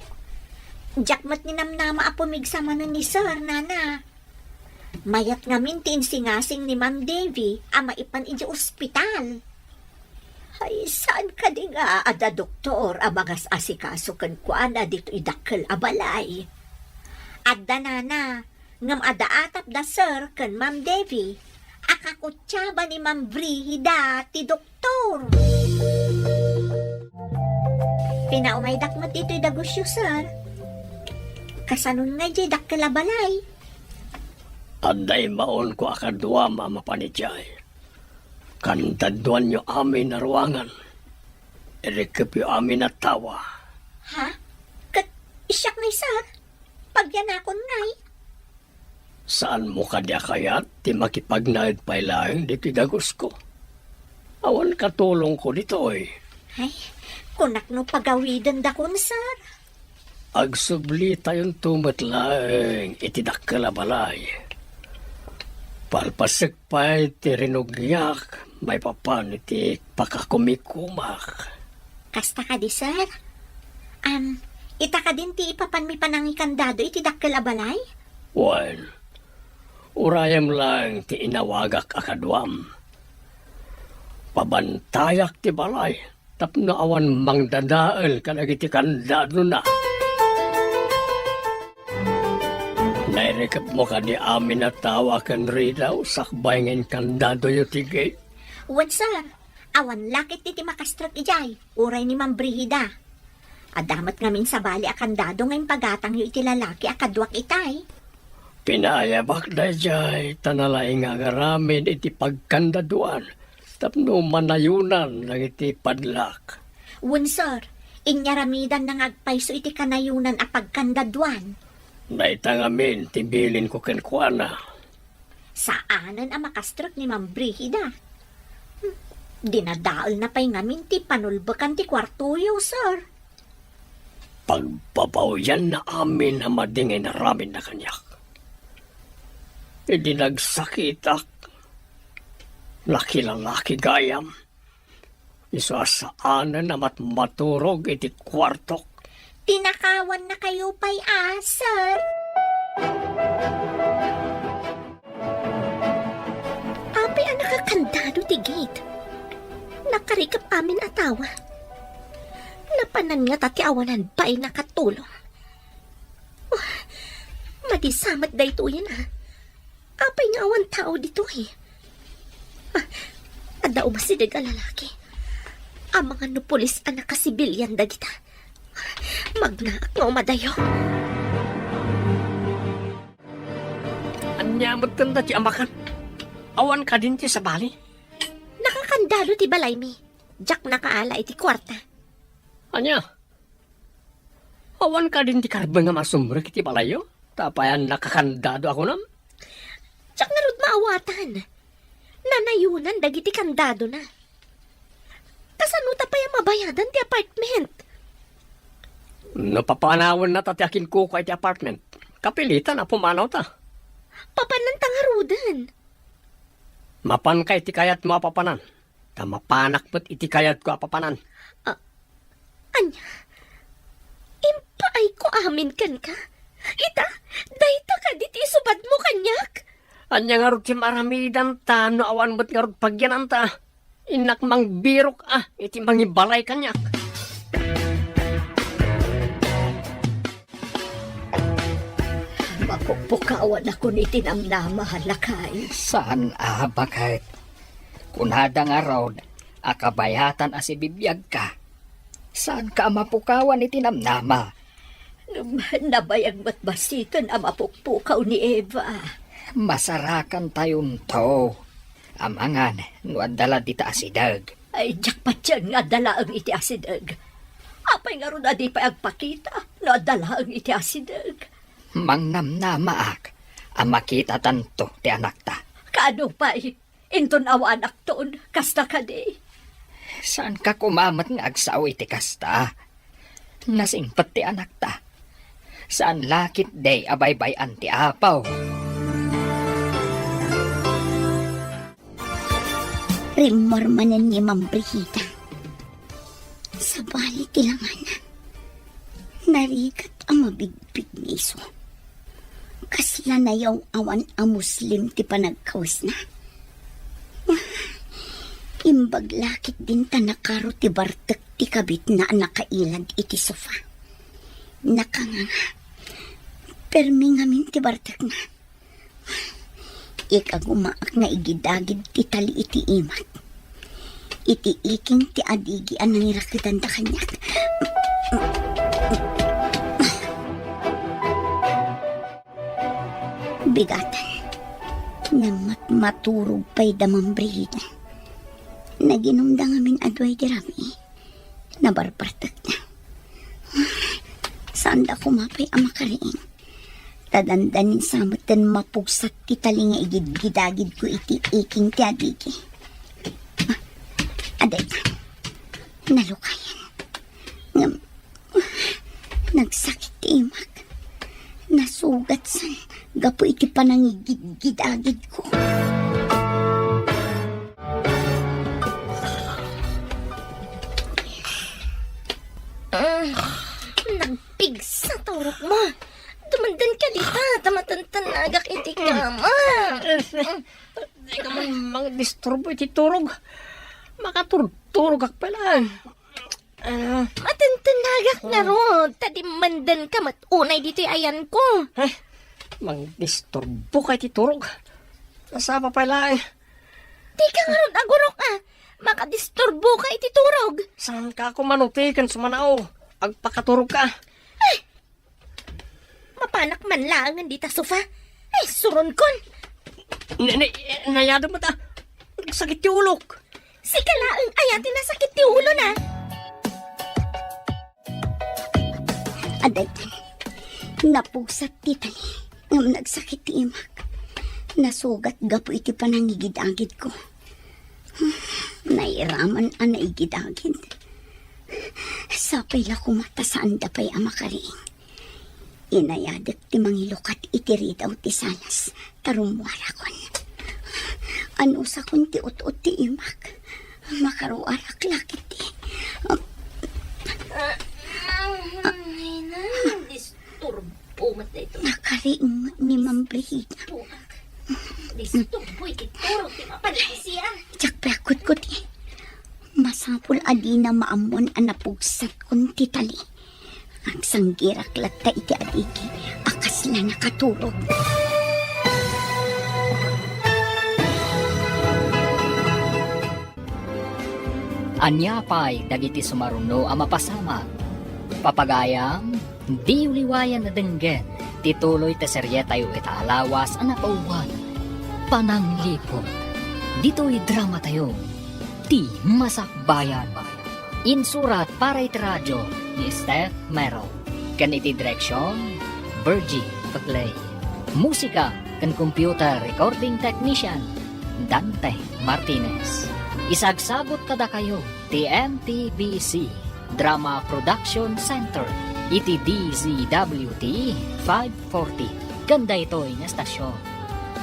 Diak met ninamnama a pumigsa manen ni Sir, Nana. Mayat ngamin ti insingasing ni Ma'am Devi a maipan idiay ospital. Ay, saan kadi nga adda doktor a mangas-asikaso kenkuana ditoy dakkel a balay? Adda nana, ngem adda atapda, sir, ken Ma'am Devi a kakutsaba ni Ma'am Brigida ti doktor. Pinaumaydak met ditoy dagusyo, sir. Kasanon nga idiay dakkel a balay? Adda immaonko a kaduam a mapan idiay. Kandaduanyo amin a ruangan. Irikepyo amin a tawa. Ha? Ket siak ngay, sir? Pagyanakon ngay? Saanmo kadi a kayat ti makipagnaed pay laeng ditoy dagusko? Awan katulongko ditoy. Ay, kunak no pagawidendakon, sir. Agsublitayonto met laeng iti dakkel a balay. Palpasek pay ti rinugyak maipapan iti pakakumikumak. Kasta kadi, sir? Am, ita kadin ti ipapanmi panangikandado iti dakkel a balay? Wen, urayem laeng ti inawagak a kaduam. Pabantayak ti balay tapno awan mangdadael kadagiti kandadona. Nairikepmo kadi amin a tawa ken ridaw sakbay nga inkandadoyo ti gate? Wen, sir. Awan la ketdi ti makastrek idiay, uray ni Ma'am Brigida. Adda met ngamin sabali a kandado nga impagatangyo iti lalaki a kaduak itay. Pinaayabak daydiay, ta nalaing nga agaramid iti pagkandaduan tapno manayonan dagiti padlak. Wen, sir, inyaramidanna nga agpayso iti kanayonan a pagkandaduan. Dayta ngamin ti bilinko kenkuana. Saanen a makastrek ni Ma'am Brigida. Hmm, dinadaelna pay ngamin ti panulbekan ti kuartoyo, sir. Pagbabawianna amin a madi nga inaramidna kaniak. Idi nagsakitak, nakilalaki gayam, isu a saanen a matmaturog iti kuartok. Tinakawannakayo pay a, sir. Apay a nakakandado ti gate? Nakarikep amin a tawa. Napanan ngata ti awanan bain a katulong. Oh, madi sa met daytoyen a. Apay nga awan tao ditoy? Ah, adda umasideg a lalaki. Amangan no pulis a nakasibilian dagita. Magnaak nga umadayo. Ania met kanta ti amakan? Awan kadin ti sabali? Nakakandado ti balaymi. Diak nakaala iti kuarta. Ania? Awan kadin ti karbeng a masumrek iti balayyo? Ta apay a nakakandado a kunam? Diak ngarud maawatan. Nanayonan dagiti kandadona. Kasano ta pay a mabayadan ti apartment? No papanawennata ti akinkukua iti apartment, kapilitan a pumanawta. Papananta ngaruden. Mapanka iti kayatmo a papanan, ta mapanak met iti kayatko a papanan. Ah, ania? Impaayko amin kenka? Ita, dayta kadi ti isubadmo kaniak? Ania ngarud ti maaramidanta no awan met ngarud pagyananta? Innak mangbirok a iti mangibalay kaniak. Mapukpukawanakon iti namnama, lakay. Saan a, baket. Kunada ngarud a kabayatan a sibibiagka. Saanka a mapukawan iti namnama. Ngem nabayag met basiten a mapukpukaw ni Eva. Masarakantayonto. Amangan no adda la dita asideg. Ay, diak patien nga adda laeng iti asideg. Apay ngarud a di pay agpakita no adda laeng iti asideg? Mangnamnamaak a makitatanto ti anakta. Kaano pay? Inton awanakton, kasta kadi? Saanka koma met nga agsao iti kasta. Nasingpet ti anakta. Saan la ketdi a baybay-an ti Apo. Rimmuar manen ni Ma'am Brigida. Sabali ti langana. Narigat a mabigbigngiso. Kasla nayaw-awan a Muslim ti panagkawisna. Imbag la ketdin ta nakaro ti bartek ti kabitna a nakailad iti sofa. Nakanganga. Permi ngamin ti bartekna. Ikagumaak nga igidagid ti tali iti imak. Iti iking ti adigi a nangirakidanda kaniak. Bigatan. Ngem mat-, maturog pay da Ma'am Brigida. Naginumda ngamin a duay di rami. Nabarbartekna. Saanda koma pay a makariing. Ta dandanin sa metten mapugsat ti tali nga igidgidagidko iti iking ti adigi. Ah, adayta. Nalukayan. Ngem, nagsakit ti imak. Nasugatsan gapu iti panangigidgidagidko. Ah, nagpigsa ti urokmo. Dumandan ka dita, ta matantanagak iti kama. Di ka man mangdisturbo iti turog. Makaturturogak pay laeng. Ah. Matantanagak ngarud, ta dimmandan ka met unay ditoy ayanko. Ay, mangdisturbo ka iti turog. Sasapa pay laeng. Di ka ngarud agurok a makadisturbo ka iti turog. Saan ka ako manuti ken sumanao? Agpakaturog ka. Ay, mapanak man laengen dita sofa. Ay, suronkon. Ni, ni, nayadem met a. Nagsakit ti ulok. Sika laeng aya ti nasakit ti ulona. Adaytan, napugsat ti tali, ngem nagsakit ti imak. Nasugat gapu iti panangigidagidko. Nairaman a naigidagid. Sapay la koma ta saanda pay a makariing. Inayadek ti mangilukat iti ridaw ti salas, ta rummuarakon. Anusakon ti ut-ut ti imak. Makaruarak la ketdi. Ay, na, disturbo met daytoy. Nakariing ni Ma'am Brigida. Disturbo iti turog ti mapanisia. Diak pay a kutkuti. Masapul a dina maammuan a napugsatkon ti tali. Agsanggirak latta iti adigi a kasla nakaturog. Ania pay dagiti sumaruno a mapasamak? Papagayam, diyo liwayan a denggen ti tuloy ti serietayo ita a lawas a napaubana, Panangliput. Ditoy dramatayo, Ti Masakbayan. Insurat para iti radio ni Steph Merrill, ken iti direksion, Virgie Paclay. Musika ken computer recording technician, Dante Martinez. Isagsagut kadakayo ti M T B C Drama Production Center iti D Z W T five forty ken daytoy nga estasion.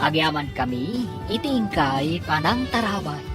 Agyamankami iti inkay panangtarawan.